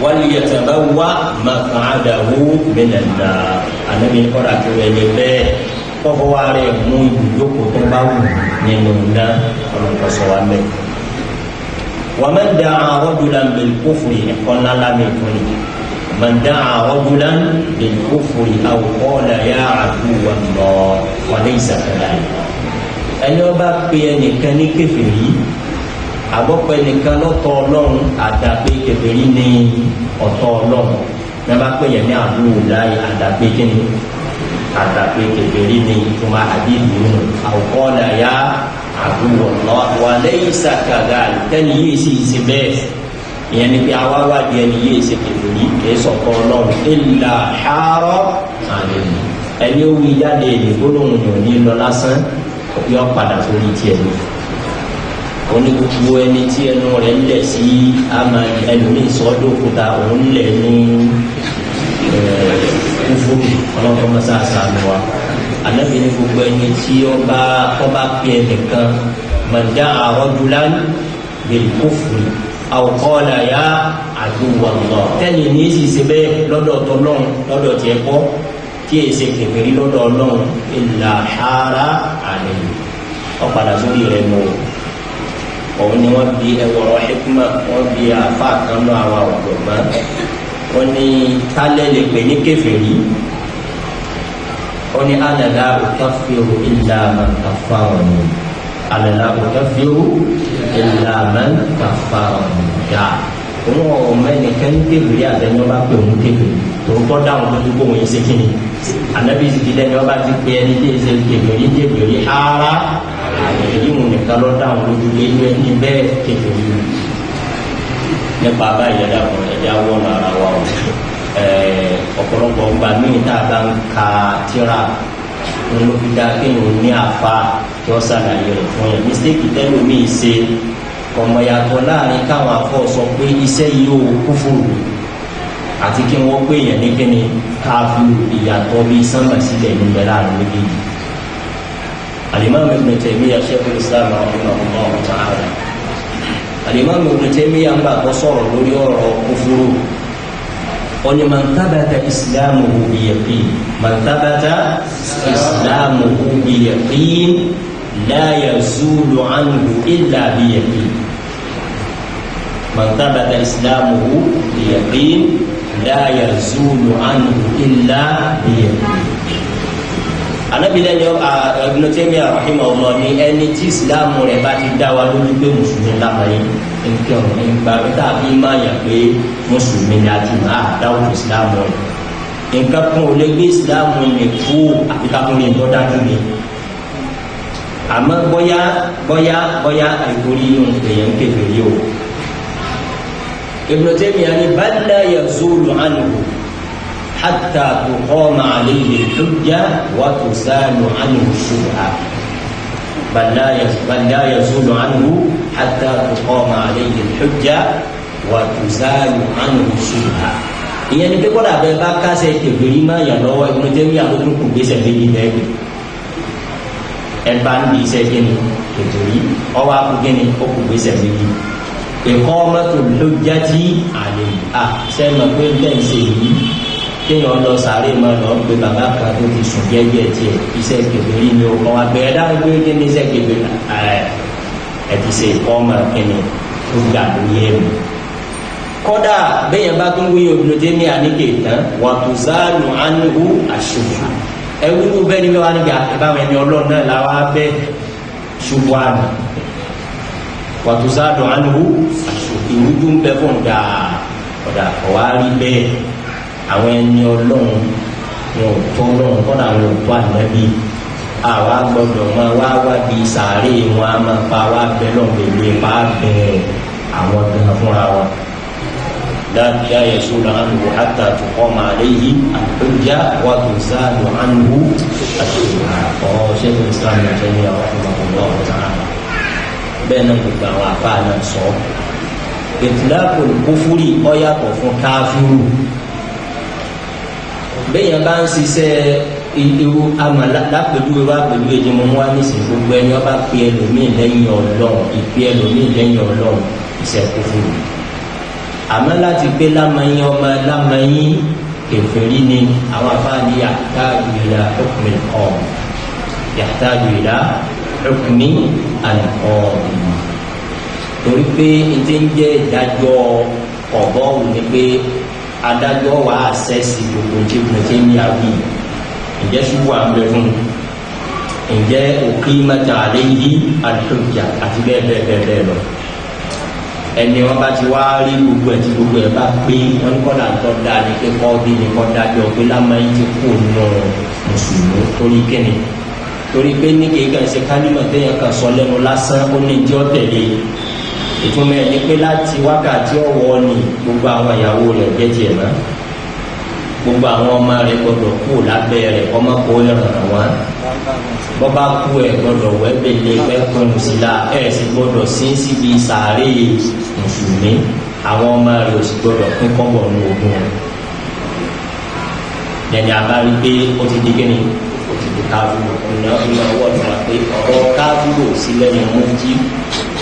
Walyatabawwa maq'adahu minan nar. Ànábi ní kọ́ra tó ẹni bẹ́ẹ̀ kọ́kọ́ wa rẹ̀ mú ibùdókòó tó bá wù nínú náà, ọlọ́kọ́ sọ wa mẹ́. Wa man da'a rajulan bil kufri, ẹ̀kọ́ ńlá lámì tó ni. Man da'a rajulan bil kufri aw qala ya aduwwa Allah wa laysa kadhalik, ẹni wọ́n bá pe ẹnìkan ní kèfèrí, àbọ̀pọ̀ ẹnìkan lọ́tọ̀ Ọlọ́run, àdàpé kèfèrí ní ọ̀tọ̀ Ọlọ́run. Ní wọ́n bá pè yẹn ní àbúrò láyé, àdàpé kíni? Àdàpé kèfèrí ní ìtumọ̀ àdìsí nínú aw qala ya aduwwa Allah wa laysa kadhalik, tẹ́ni yìí sì ṣe bẹ́ẹ̀. Ìyẹn ni pé àwa wádìí, ẹni yìí ṣe kèfèrí, kìí sọ̀tọ̀ Ọlọ́run, illa hara alayhi, ẹni ó wí jáde ní gbólóhùn ní òní lọ lásán, yọ padà sórí tiẹ̀ ní oní. Gbogbo ẹni tí ẹnu rẹ̀ ń lẹ̀ sí ama ẹlòmíì sọ́dọ̀kúta òun lẹ̀ ní kúfúrú, ọlọ́kọ́ mọ́sá sànù wa. Anabi ní gbogbo ẹni tí ọba pè ẹnìkan, man da'a rajulan bil kufri aw qala ya aduwwa Allah, tẹ́lẹ̀ ní sì ṣe bẹ́ẹ̀ lọ́dọ̀ tọ́lọ́run, lọ́dọ̀ tiẹ̀ kọ́. Tí èyí ṣe kèfèrí lọ́dọ̀ Ọlọ́run, illa hara alayhi, ọ padà sórí rẹ̀ nù. Òun ni wọ́n bi ẹwọ̀rọ̀ hikma, wọ́n bi àfa kan náà, àwọn ọ̀jọ̀gbọ́n, wọ́n ní kálẹ̀ lè pè ní kèfèrí. Wọ́n ní ana la ukaffiru illa man kaffarani, ana la ukaffiru illa man kaffarani. Yá òun ọ̀ mẹ́nìkan kèfèrí àtẹni ọba pè òun kèfèrí. Tòun kọ́ dáhùn lójú kó òun ṣe kíni. Ànábi sì ti lẹ́ni ọba ti pè ẹni tí ì ṣe kèfèrí kèfèrí ara èyí wọn nìkan lọ dáhùn lójú lé ní ẹni bẹ́ẹ̀ kèfèrí. Nípa báyìí, ẹ̀dá kan ẹ̀dá wọ́n ara wa o. Ọ̀pọ̀lọpọ̀ ọgbà míì tá a bá ń ka tíra olùfidà kéèyàn ní àfa tí wọ́n ṣàlàyé rẹ̀ fún yẹn. Mistake tẹ́lómi ṣe, ọmọ yàtọ̀ láàrin káwọn afọ sọ pé iṣẹ́ yìí ó kúfùrù àti kí wọ́n pè yẹn ní kíni káfíù, ìyàtọ̀ bíi sánmà sílẹ̀ níbẹ̀ láàrin méjèèjì. Al-Imam Ibn Taymiyyah, Shaykhul Islam rahimahullah ta'ala, Al-Imam Ibn Taymiyyah ń gbà tó sọ̀rọ̀ lórí ọ̀rọ̀ kúfúrú, ó ní man thabata islamuhu bi-yaqin, man thabata islamuhu bi-yaqin la yazulu anhu illa bi-yaqin, man thabata islamuhu bi-yaqin la yazulu anhu illa bi-yaqin. Anabi lẹ́ni Ibn Taymiyyah rahimahullah ní ẹni tí ìsìláàmù rẹ̀ bá ti dá wa lójú pé mùsùlùmí lámàyé nǹkan ìgbà tá a fi máa yàn pé mùsùlùmí ni a ti máa dáwọ́ ìsìláàmù rẹ̀, nǹkan kan ò lè gbé ìsìláàmù yẹn kú àfi ká fún mi tó dájú mi. Àmọ́ bóyá bóyá bóyá àìtorí èèyàn kèfèrí o. Ibn Taymiyyah ní bal la yazulu anhu hatta tuqama alayhi al-hujja wa tuzalu anhu ash-shubha, bal la yazulu anhu hatta tuqama alayhi al-hujja wa tuzalu anhu ash-shubha. Ìyẹn ni pé kọ́dà bẹ́ẹ̀ bá kásẹ̀ kèfèrí máa yàn lọ́wọ́, Ibn Taymiyyah ló tún kù gbèsè méjì lẹ́gbẹ̀ẹ́. Ẹ bá ń di iṣẹ́ kíni kèfèrí, ọwọ́ akú kíni, ó kù gbèsè méjì: iqamatul hujjati alayhi. À sẹ́nu pé lẹ́ǹsẹ̀ yìí, kéèyàn lọ sàárè máa lọ pé bàbá kan tó ti sùn jẹ́jẹ́ tiẹ̀, iṣẹ́ kèfèrí ni o. Kọ́ wa bẹ̀rẹ̀ dáhùn pé kí ni iṣẹ́ kèfèrí ẹ ti ṣe ìkọ́mọ kíni tó gbà lórí ẹ̀mí. Kọ́dà bẹ́yẹn bá tún wí, Ibn Taymiyyah ní kéètàn wa tuzalu anhu ash-shubha. Ẹwúrú bẹ́ẹ̀ ni wọ́n á nígbà ìbáwọn ẹni ọlọ́run náà làwọn abẹ́ ṣubú àná. Wa tuzalu anhu ash-shubha, ìrújú ń bẹ fún dáa ọ̀dà ọ̀wá rí bẹ́ẹ̀. Àwọn ẹni ọlọ́run wọn ò tó ọlọ́run, kọ́dà àwọn ò tó ànábì. Àwa gbọ́dọ̀ máa wá wá bí sàárè wọn a máa pa wá bẹ lọ́n lè pa bẹ àwọn gan fúnra wọn. لا يزول عنه حتى تقام عليه الحجة وتزال عنه الشبهة. Ọ̀rọ̀ Sheikh Islam Ibn Taymiyyah rahimahullah ta'ala, bẹ́ẹ̀ náà gbogbo àwọn àfáà náà sọ. Itlaqul kufri ó yàtọ̀ fún káfíru. Bẹ́ẹ̀ bá ń ṣiṣẹ́ irú àmà lápẹ̀júwe wá pẹ̀lú èdè mọ́ wá nísìnyí, gbogbo ẹni ọba pe ẹlòmíì lẹ́yìn Ọlọ́run, ìpè ẹlòmíì lẹ́yìn Ọlọ́run, iṣẹ́ kúfúrú. Àmọ́ láti pé lámàyín ọmọ lámàyín kèfèrí ni, àwọn afáàní yahtaju ila hukmi al-qadi, yahtaju ila hukmi al-qadi, torí pé n ti ń jẹ́ ìdájọ́ ọ̀bọ̀wò ni pé adájọ́ wà á sẹ́sì gbogbo tí mo ti ń yàwí. Ǹjẹ́ ṣubú à ń bẹ fún un? Ǹjẹ́ uqimat alayhi al-hujja? Àti bẹ́ẹ̀ bẹ́ẹ̀ bẹ́ẹ̀ bẹ́ẹ̀ lọ. Ẹni wọn bá ti wá rí gbogbo ẹ tí gbogbo ẹ bá pé, wọn ní kọ́dà tó dáa ní pé kọ́ bí ní kọ́ dájọ́ pé lámàyín ti kó nù mùsùlùmí. Torí kíni? Torí pé ní kéèké ṣe kálímọ̀ téèyàn kan sọ lẹ́nu lásán, ó ní jọ́ tẹ̀lé. Ìtumọ̀ ẹ̀ ní pé láti wákàtí ọ̀wọ́ ni gbogbo àwọn ìyàwó rẹ̀ jẹ́ tiẹ̀ mọ́, gbogbo àwọn ọmọ rẹ̀ gbọdọ̀ kú lábẹ́ rẹ̀, ọmọ kó ràn wọ́n. Bọ́bá kú, ẹ̀ gbọdọ̀ wẹ́bẹ̀lẹ̀ pẹ́kùnrin sí la, ẹ̀ sì gbọdọ̀ sí síbi sàárè mùsùlùmí. Àwọn ọmọ rẹ̀ ò sì gbọdọ̀ pín kọ́bọ̀ ní ogún rẹ̀. Yẹn abárí pé ó ti di kíni, ó ti di káfíńù. Ọ̀nà ọ̀nà ọwọ́ ìfún wa pé ọ̀rọ̀ káfíńù sí lẹ́nu mufti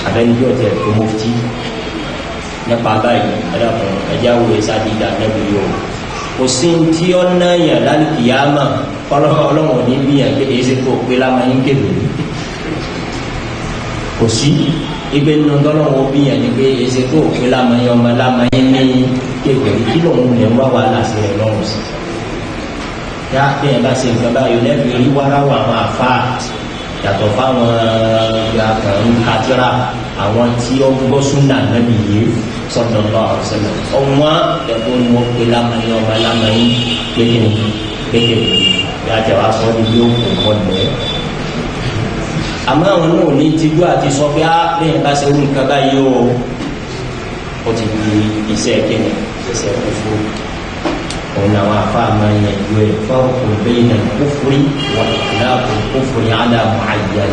abẹ́nijọ́ tẹ̀ tó mufti nípa báyìí. Ẹ̀dàkùn, ẹ̀já wo ìsádìdà nẹ́bí yìí o. Kò sí tí ó náyàn lálùkìyàmà ọlọ́wọ̀n ní bí yàn pé èyí tó pé lámàyín kébèrè. Kò sí ibi nínú tọ́lọ́wọ́ bí yàn ní pé èyí tó pé lámàyín ọmọ lámàyín ní kébèrè. Kí lòun lè wá wàhálà sí rẹ̀ lọ́rùn sí? Yá bí yẹn bá ṣe nǹkan báyìí, lẹ́bi rí wáráwá àwọn àfa yàtọ̀ fáwọn kan kátírà, àwọn tí ó gbọ́ súnà Nábì yìí sallallahu alaihi wasallam, ọ̀wọ́n ẹ̀kọ́ ni wọ́n pe lámàyín ọmọ lámàyín kékeré kékeré yàtọ̀ wá sọ ní bí ó kò kọ́ lẹ́. Àmọ́ àwọn náà ní tijú àti sọ pé á lẹ́yìn bá ṣe nǹkan báyìí o, ó ti di iṣẹ́ kíni, iṣẹ́ kúfúrú. Òun làwọn afáà máa ń yẹn ju ẹ farqun bayna al-kufri wa itlaq al-kufri ala mu'ayyan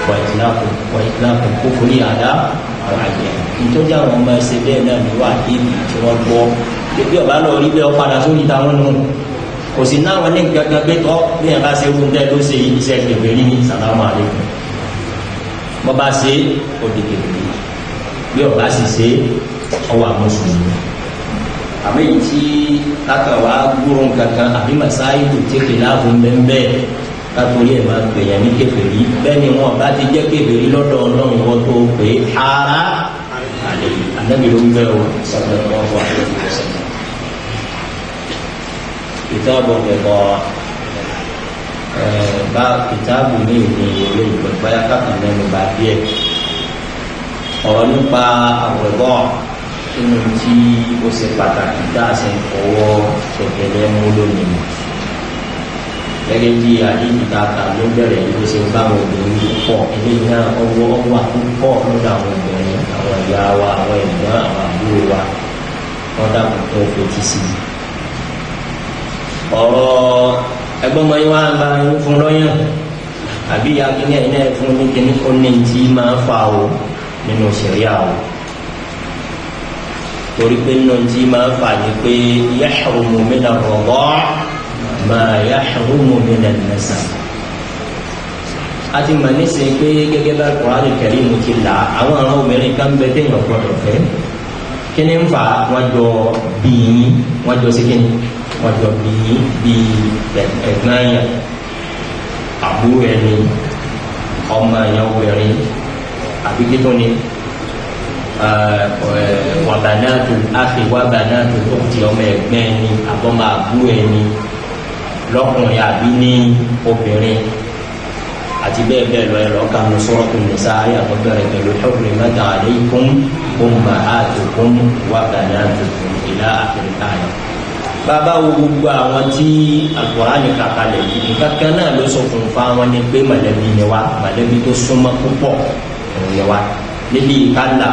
wa itlaq al-kufri ala mu'ayyan. Nítorí àwọn ọmọ ẹsẹ bẹ́ẹ̀ náà ní wà débi tí wọ́n gbọ́ bí ọba lọ rí bẹ́ẹ̀, ọ padà sórí táwọn nù. Kò sí náà wọn ní gángan pé tọ́ bí ẹ bá ṣe wú bẹ́ẹ̀ ló ṣe iṣẹ́ kèfèrí ní sàlámù alaykum. Bọ́ bá ṣe, ó di kèfèrí. Bí ọba sì ṣe, ọwọ́ àmọ́sùn. Àmọ́ èyí tí kákan wá gbúrò kankan àbí masáyìlú tí kìláàfù bẹ́ẹ̀ kátorí ẹ̀ máa pèèyàn ní kèfèrí, bẹ́ẹ̀ ni wọn bá ti jẹ́ kèfèrí lọ́dọ̀ Ọlọ́run, wọn tó pé ara àlè Ànábì ló ń bẹ́ o sallallahu alaihi wasallam. Kìtàbù ẹ̀kọ́ bá kìtàbù ní ìní ilé ìgbẹ́ báyà kákan mẹ́nu bá díẹ̀ ọ̀rọ̀ nípa àwẹ̀bọ̀ nínú tí ó ṣe pàtàkì tá a ṣe ń fọwọ́ ṣẹ̀kẹ̀lẹ̀ mú lónìí, gẹ́gẹ́ bí àdéhùn ta kà ló bẹ̀rẹ̀ yìí, ó ṣe ń bá àwọn obìnrin púpọ̀. Eléyìí náà ọwọ́ ọwọ́ púpọ̀ lọ́dọ̀ àwọn obìnrin, àwọn ìyá wa, àwọn ẹ̀gbọ́n, àwọn àbúrò wa, wọ́n dàpọ̀ tó fetí sí i. Ọ̀rọ̀ ẹgbọ́n mọ́ yín wá ń bá yín fún lọ́yàn àbí ìyá kínní ẹ̀yin náà fún ní kínní, ó ní tí máa fà o nínú ṣẹ̀ríà o, torí pé nínú tí máa fà ní pé yahrumu mina ar-ridaa ma yahrumu mina an-nasab. A ti mọ̀ nísìnyí pé gẹ́gẹ́ bá Al-Qur'an al-Karim ti là, àwọn àwọn obìnrin kan bẹ téèyàn gbọdọ̀ fẹ́. Kí ni ń fà? Wọ́n jọ bíi, wọ́n jọ sí kíni, wọ́n jọ bíi bíi ẹ̀gbọ́n yẹn, àbúrò ẹni, ọmọ yẹn obìnrin, àbí kí tó ni wa banatul akhi wa banatul ukhti, ọmọ ẹ̀gbọ́n ẹni àbọ̀mọ àbúrò ẹni lọ́kùnrin àbí ní obìnrin, àti bẹ́ẹ̀ bẹ́ẹ̀ lọ. Ẹ̀rọ kanu Suratul Nisa ayé àtọ́bẹ̀rẹ̀ pẹ̀lú hurrimat alaykum ummahatukum wa banatukum ila akhir al-aya. Bàbá wo gbogbo àwọn tí Al-Qur'ani kàkalẹ̀ yìí, nǹkan kan náà ló ṣokùnfà wọn ni pé mọ̀lẹ́bí ni wá, mọ̀lẹ́bí tó súnmọ́ púpọ̀ òun ni wá. Níbi ìkálà,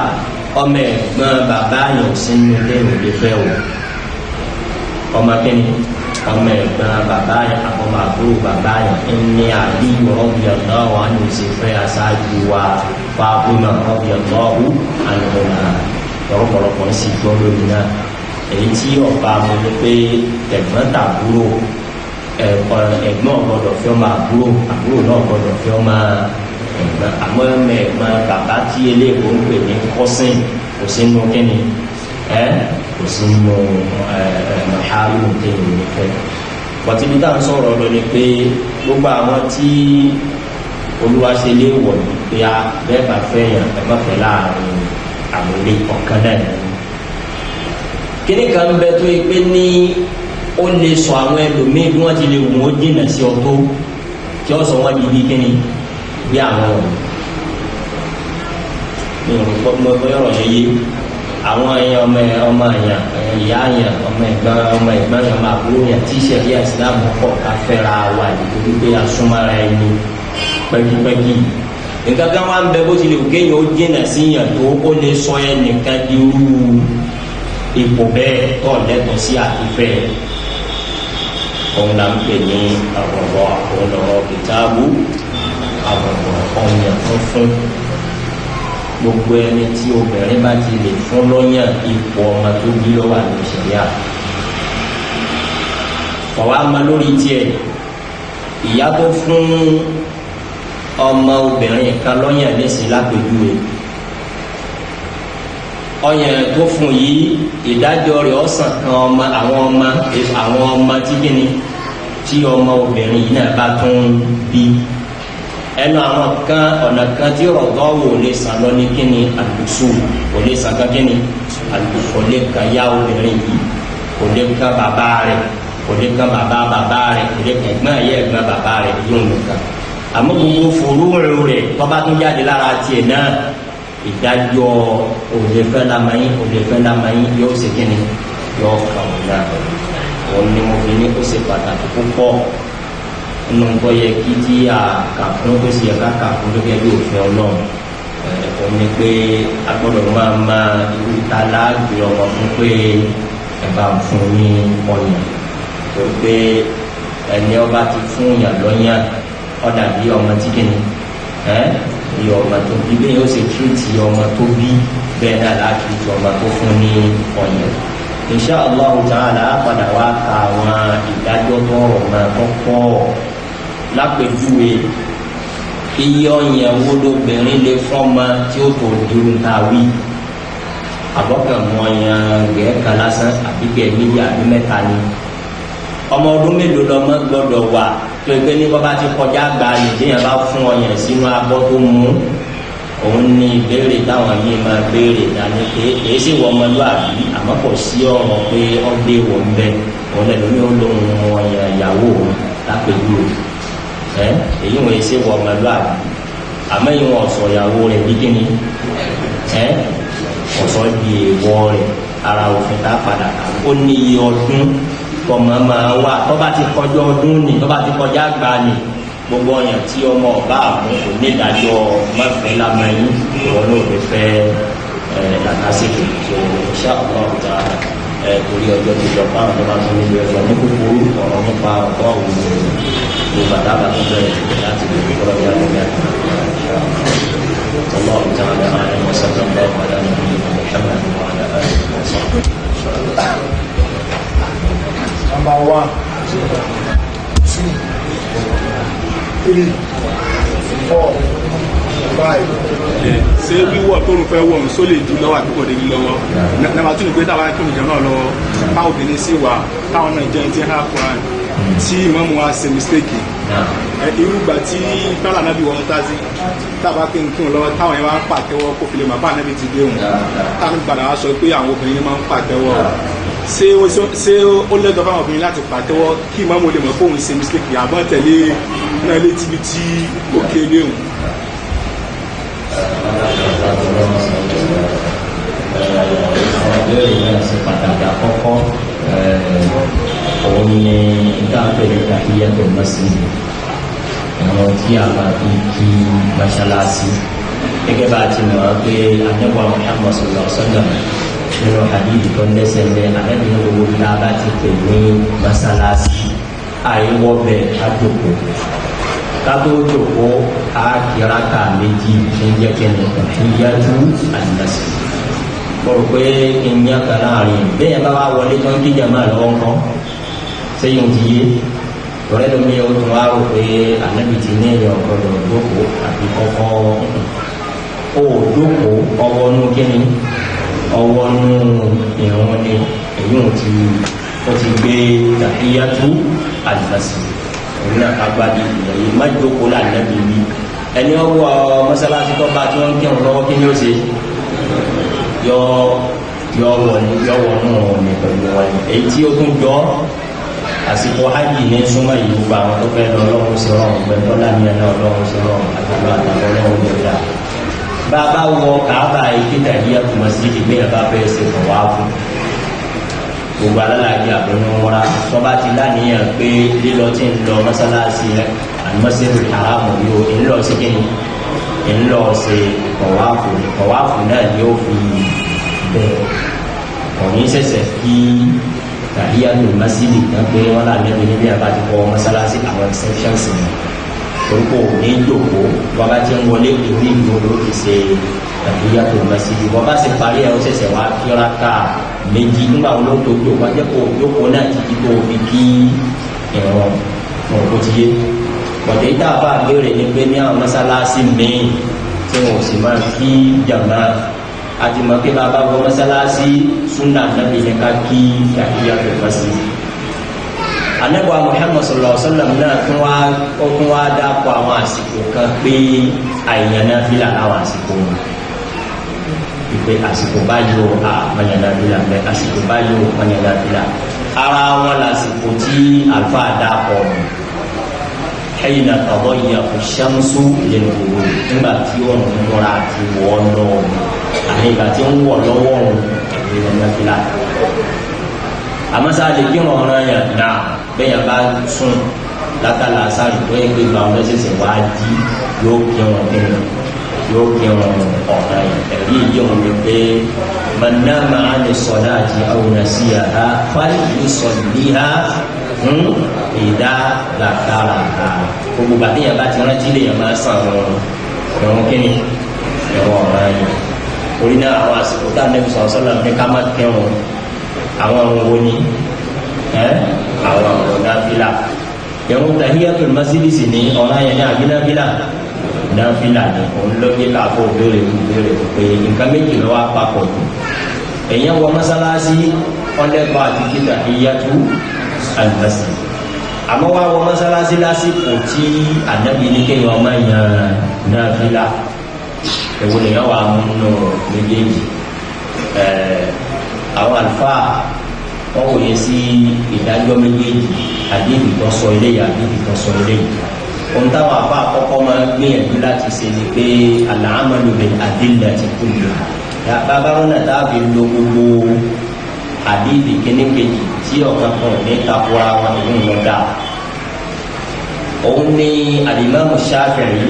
ọmọ ẹ̀gbọ́n bàbá yẹn ò sí nínú ilé ìwé fẹ́ o. Ọmọ kẹ́ni, ọmọ ẹ̀gbọ́n bàbá yẹn àbọ̀mọ àbúrò bàbá yẹn ní Aliyu radiyallahu anhu ṣe fẹ́ aṣáájú wa Fatima radiyallahu anhuma. Lọ́pọ̀lọpọ̀ ń sì gbọ́ lónìí náà. Èyí tí ọba mo ní pé tẹ̀gbọ́n tàbúrò, ẹ̀gbọ́n gbọ́dọ̀ fẹ́ ọmọ àbúrò, àbúrò náà gbọ́dọ̀ fẹ́ ọmọ ẹ̀gbọ́n. Àmọ́ ẹ̀mọ ẹ̀gbọ́n bàbá tí eléèbó ń pè ní cousin, kò sínú kíni ẹ, kò sínú ẹ ẹ maharimu téèyàn ní fẹ́. Bọ̀tí bí táwọn sọ̀rọ̀ lọ ni pé gbogbo àwọn tí Olúwa ṣe lé wọ̀ ní pé a bẹ́ẹ̀ bá fẹ́ yàn, ẹ má fẹ́ láàrin àwọn ilé ọ̀kan náà ní. Kíní kan bẹ tó yẹ pé ní ó lè sọ àwọn ẹlòmíín bí wọ́n ti lè wọ́n ó jìnà sí ọ tó, tí ó sọ wọ́n di bí kíni, bí àwọn ọ̀hún ní òrùkọ́ mọ́ ọ̀rọ̀ yẹn yé àwọn ẹ̀yàn, ọmọ ọmọ ẹ̀yàn, ìyá ẹ̀yàn, ọmọ ẹ̀gbọ́n, ọmọ ẹ̀gbọ́n, ọmọ àbúrò yẹn tí ìṣẹ̀lẹ̀ ìsìlámù kọ̀ ká fẹ́ra wa nítorí pé asúnmọ́ra ẹni pẹ́kípẹ́kí. Nǹkan kan wá ń bẹ, bó tilẹ̀ kéèyàn ó jìnà sí yàn tó, ó lè sọ ẹnìkan di irú ipò bẹ́ẹ̀ tọ́ lẹ́tọ̀ọ́ sí àtifẹ́. Òun là ń pè ní àwọ̀rọ̀, òun lọ̀rọ̀ kìtàbù àwọ̀rọ̀ ọ̀yàn funfun. Gbogbo ẹni tí obìnrin bá ti lè fún lọ́yàn, ipò ọmọ tó bí lọ́wọ́ àti ìṣẹ̀lẹ̀ ọ̀wá ma lórí tiẹ̀. Ìyá tó fún ọmọ obìnrin kan lọ́yàn nísìn lápèjúwe. Ọyàn tó fún yìí, ìdájọ́ rẹ̀ ọ̀sán kan ọmọ, àwọn ọmọ tí kíni tí ọmọ obìnrin yìí náà bá tún bí. Ẹnu àwọn kan, ọ̀nà kan tí rọ̀gọ́ wò lè sàn lọ ní kíni àlùsù kò lè sàn kan, kíni kò lè kan yá obìnrin yìí, kò lè kan bàbá rẹ̀, kò lè kan bàbá bàbá rẹ̀, kò lè kan ẹ̀gbọ́n ẹ̀yẹ ẹ̀gbọ́n bàbá rẹ̀ yóò nìkan. Àmọ́ gbogbo fòrúurú rẹ̀ tọ́ba tún jáde lára tiẹ̀ náà, ìdájọ́ òlefẹ́ lamẹ́yìn, òlefẹ́ lamẹ́yìn yóò ṣe kíni, yóò kàn wọ́n náà. Òun ni mo fi ní kó ṣe pàtàkì púpọ̀ nínú nǹkan yẹ kí tí a kà fún, tó sì yẹ ká kà fún gẹ́gẹ́ bí òfin Ọlọ́run. Òun ni pé a gbọ́dọ̀ máa ma irú ta láàgbé ọmọ fún pé ẹ bá ń fún ní ọyàn, tó pé ẹni ọba ti fún yàn lọ́yàn, ó dàbí ọmọ tí kìíní ẹ bí ọmọ tó bí. Bẹ́ẹ̀ yóò ṣe treat ọmọ tó bí, bẹ́ẹ̀ náà láti treat ọmọ tó fún ní ọyàn. Insha Allah ta'ala, padà wá ka àwọn ìdájọ́ tó rọ̀ mọ́ tó pọ̀. Lápèjúwe, iye ọyàn wo lóbìnrin lè fọ́mọ tí ó tó dirun ta wí? Àbọ̀kàn mọ ọyàn gẹ̀ẹ́kan lásán, àbí gẹ̀ẹ́ méjì, àbí mẹ́ta ni? Ọmọ ọdún mélòó lọmọ gbọ́dọ̀ wà tó ẹgbẹ́ ní bọ́bá ti kọjá gba nìjẹyàn bá fún ọyàn sínú abọ́ tó mú? Òun ní ìbéèrè táwọn yìí máa béèrè dání pé èyí sì wọ ọmọlúwàbí, àmọ́ kò sí ọ̀rọ̀ pé ọdẹ wọ̀ ń bẹ. Òun lẹ́nu ní ó lóun ọyàn ìyàwó òun lápẹ̀lú ẹ. Èyí wọ́n ṣe wọ ọmọlúwàbí, àmọ́ ìwọ̀n ọ̀sọ̀ ìyàwó rẹ̀ bí kíni ẹ ọ̀sọ̀ di èèwọ̀ rẹ̀. Ara òfin tá a padà kà, ó ní iye ọdún tọmọ máa wà. Tọ́ba ti kọjá ọdún ni, tọ́ba ti kọjá gbà ni, gbogbo ọyàn tí ọmọ ọba àmú kò ní ìdájọ́ mọ́fẹ́ lamẹ́yìn, ìwọ náà lè fẹ́ ẹ làkàṣèkè tó. Insha Allah ta'ala, ẹ torí ọjọ́ ti lọ, fáwọn tó bá tún níbi ẹ̀rọ ní kúkúrú ọ̀rọ̀ nípa ọ̀tọ̀ òwò gbogbo àtàbà tó bẹ̀rẹ̀ láti lè fi kọ́lọ́ yàrá ní àná. الله تعالى أعلم، وصلى الله على نبينا محمد وعلى آله وصحبه. Number one, two, three, four, five. Ṣé wíwọ̀ tó ń fẹ́ wọ̀ ń só lè di lọ́wọ́ àbí kò lè di lọ́wọ́? Number two ni pé táwa kí nìkan náà lọ, táwọn obìnrin sì wà, táwọn náà jẹ́ ti ha Quran, tí ìmáàmù wa ṣe mistake, irú ìgbà tí tọ́lá náà bí wọ́n tá sí tábà kí n kí n lọ́wọ́, táwọn yẹn wá ń pàtẹ́wọ́ kó fi lè mọ̀ bá ànábì ti dé òun, táwọn padà wá sọ pé àwọn obìnrin máa ń pàtẹ́wọ́, ṣé ó lẹ́tọ̀ọ́ fáwọn obìnrin láti pàtẹ́wọ́ kí ìmáàmù lè mọ̀ fóun ṣe mistake, àbọ̀ tẹ̀lé náà létí bí tí ó kéré òun? Àwọn ìbéèrè náà ṣe pàtàkì. Àkọ́kọ́, òun ni ìdáàbẹ̀ ní tahiyatul masjid, àwọn tí a máa fi kí mọ́ṣáláṣí. Gẹ́gẹ́ bá a ti mọ̀ pé Ànábì Muhammad sallallahu alaihi wasallam, nínú hadith tó ń lẹ́sẹ̀ lẹ́, Ànábì ní gbogbo bí a bá ti pè ní mọ́ṣáláṣí, àìwọ́ bẹ̀ á jókòó. Kátó jókòó, á kíráka méjì ní jẹ́ kí ni tahiyatul masjid. Mo rò pé ìyẹn kan láàrin bẹ́ẹ̀ bá wà wọlé tó ń kí jàmáà lọ́wọ́ ńkọ́, sẹ́yìn ti yé tọ́lẹ́ lómi, ó tún wá rò pé Ànábì ti ní èèyàn gbọ́dọ̀ jókòó àbí kọ́kọ́ ó jókòó. Ọwọ́ nú kíni, ọwọ́ nú ìrún ni. Èyí ò ti, ó ti gbé tahiyatu al-masjid. Òun náà ká gbádìí ìlẹ̀ yìí, má jókòó lànàbí wí. Ẹni ọwọ́ mọ́sálásí tó bá tí wọ́n ń kírun lọ́wọ́, kí ni ó ṣe? Yọ yọ wọ yọ wọnú ní pẹ̀lú wọn. Èyí tí ó tún jọ, àsìkò hajj ní súnmọ́ yìí. Gbogbo àwọn tó fẹ́ lọ, Ọlọ́run sí rọrùn pẹ̀lú ọ̀làníyàn náà, Ọlọ́run sí rọrùn àtàwọn àtàwọn Ọlọ́run ló dà. Bá a bá wọ Kàábà yìí, kí tahiyatul masjid gbé yẹn, bá fẹ́ ṣe tọ̀wáfù, gbogbo alálàájì àbẹ̀nú wọra, tọ́ba ti láníyàn pé lílọ tí ń lọ mọ́sálásí al-Masjidil Haram yìí ó ń lọ sí kíni, ń lọ ṣe tọ̀wáfù. Tọ̀wáfù náà ni ó fi bẹ̀rẹ̀, òní ṣẹ̀ṣẹ̀ kí tahiyatul masjid kan pé wọ́n là nẹ́bi níbi àbá ti kọ́ mọ́sálásí. Àwọn exceptions ni orúkọ òní jòkó. Wọ́n bá ti ń wọlé, ìwé ìlú ló ti ṣe tahiyatul masjid. Wọ́n bá sì parí ẹ̀, ó ṣẹ̀ṣẹ̀ wá kíráka méjì. Nígbà wo ló tó jókòó? Ajẹ́ kó jókòó náà títí tó fi kí ìrun òkú ti yé. Bọ̀dé tá a bá béèrè ni pé ní àwọn mọ́sálásí míì tí wọn ò sì máa kí jàmbá. Àti mọ̀ pé bàbá wọ mọ́sálásí, súnà nàbì ní ká kí tahiyatul masjid. Anabi Muhammad sallallahu alaihi wa sallam náà tún wá, ó tún wá dápọ̀ àwọn àsìkò kan pé àìyàn náfìlà láwọn àsìkò wọn, ìpè àsìkò báyìí ó àmàyàn náfìlà bẹ, àsìkò báyìí ó àmàyàn náfìlà. Ara wọn lásìkò tí àlùfáà dápọ̀ nù, hina tadayyafu shamsu lil-ghurub, nígbà tí ó ń múra àti wọ́ lọ́wọ́, àní ìgbà tí ń wọ̀ lọ́wọ́ òun ìyẹn náfìlà. Àmọ́ sáà lè kírun ọ̀ràn yẹn náà bẹ́ẹ̀ yẹn bá sùn látàlá sáré tó yẹ pé gbàwọn lọ́sẹ̀sẹ̀ wá jí, yóò kírun kírun, yóò kírun ọ̀ràn yẹn. Ẹ̀rí yìí òun ni pé man nama ani salati aw nasiyaha falyusalliha idha dhakaraha. Gbogbo bàtí yẹn bá ti rántí lè yẹn máa sàn ọ̀run kíni, ẹ̀rọ ọ̀ràn yẹn. Orí náà, àwọn àsìkò tá a nẹ́bi sọ̀rọ̀ sọ́lá ní ká má kírun, àwọn ọ̀run wo ni ẹ́? Àwọn ọ̀run náfìlà. Ìrun tahiyatul masjid sì ní ọ̀ràn yẹn ní àbí náfìlà? Náfìlà ni. Òun ló gbé káfọ́ béèrè béèrè pé nǹkan méjì lọ́wọ́ àpapọ̀ jù. Èèyàn wọ mọ́sálásí, ọlẹ́kọ̀ọ́ àti kí tahiyatul masjid, àmọ́ wá wọ mọ́sálásí lásìkò tí ànábì ní kéèyàn ọmọ yàn náfìlà. Èwo lèèyàn wà múnú méjèèjì? Àwọn àlùfáà wọn wòye sí ìdájọ́ méjèèjì, àdéhùn tó sọ eléyìí, àdéhùn tó sọ eléyìí. Ohun táwọn afa àkọ́kọ́ máa gbìyànjú láti ṣe ni pé al-amalu bil adillati kulliha. Bàbá wọn náà tá a fi lo gbogbo àdéhùn kíní kejì tí ọ̀kan kan ní takora wọn, ìlú ń lọ dáa. Òun ní al-Imam Shafi'i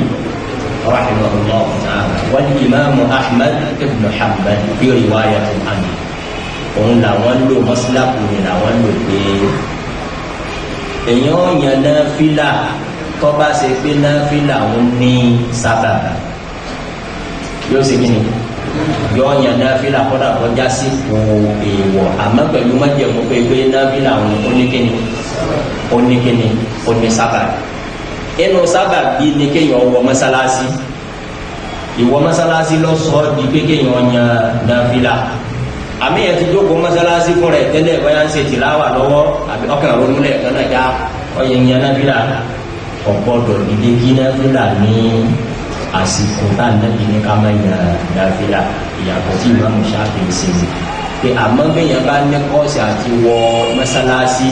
rahimahullah ta'ala wal Imam Ahmad ibn Hanbal fi riwayatin anhu, òun làwọn lò, mọ́síláàpù ni làwọn lò pé èèyàn yàn náfìlà tọ́ba ṣe pé náfìlà òun ní sábàbà, yóò ṣe kíni, yóò yàn náfìlà kọ́dà kọjá sí kò èèwọ̀, àmọ́ pẹ̀lú májẹ̀mú pé náfìlà òun ó ní kíni, ó ní kíni, ó ní sábàbí. Inú sábàbí ni kéèyàn wọ mọ́sálásí. Ìwọ mọ́sálásí lọ sọ ọ́ di pé kéèyàn yan náfìlà. Àmì yẹn ti jókòó mọ́sálásí fún rẹ̀ tẹ́lẹ̀, bóyá ń ṣe tìláwà lọ́wọ́ àbí ọkàn ronú lẹ́ẹ̀kan náà já ọyẹ yan náfìlà, ọ̀gbọ́dọ̀ dìde kí náfìlà ní àsìkò tá a nàbì ní ká máa yan náfìlà. Ìyàtọ̀ tí Ìmáàmù Ṣáfi'í ṣe ni pé àmọ́ bẹ́yẹn bá ní kọ́ọ̀sì àti wọ mọ́sálásí,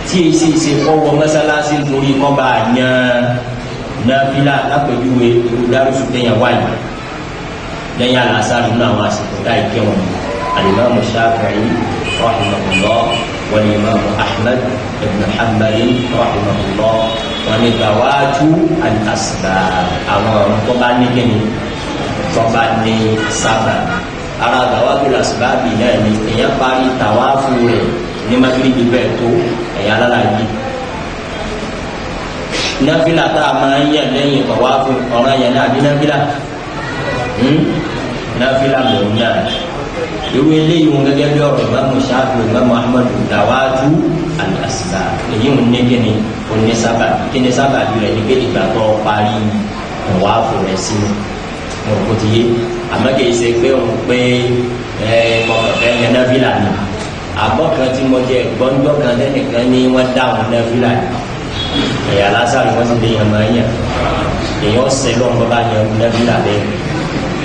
tí èsì ṣe kọ́ wọ mọ́sálásí nítorí kọ́ bá yan náfìlà, lápẹ̀júwe irú dárúsù tẹ̀yàn wáyé lẹ́yìn àlàsà nínú àwọn àsìkò táì kẹwọn, alimami Shafi'i rahimahullah wal-imam Ahmad ibn Hanbal rahimahullah, wọn ni dawatu al-asbab, àwọn ọ̀rọ̀ tó bá ní kíni, tó bá ní sábà. Ara dawatu al-asbab náà ni èèyàn parí tàwáfù rẹ̀ ní magiribi bẹ́ẹ̀ tó ẹ̀yà alálàyé, náfìlà tá a máa ń yàn lẹ́yìn tàwáfù, ọ̀ràn yẹn náà àbí náfìlà? Náfìlà ló ń yàn. Irú eléyìí wọn gẹ́gẹ́ bí ọ̀rọ̀ Ìmáàmù Ṣáfi'í, Ìmáàmù Ahmadu, dawatu al-asbab, èyí ń ní kíni, ó ní sábà. Kíni sábà bí rẹ̀ ní pé ìgbà tó parí tàwáfù rẹ̀ sínú wọn kò ti yé. Àmọ́ kìí ṣe pé òun pé ẹ mọ̀kànfẹ́ yẹn náfìlà ni. Àbọ̀ kan tí mo jẹ gbọ́njọ́ kan lẹ́nìkan ní wọ́n dáhùn náfìlà ni ẹ̀yà lásàrì, wọ́n sì lè yàn máa yàn. Èèyàn ṣẹ lọ́n bá bá yan náfìlà bẹ́ẹ̀.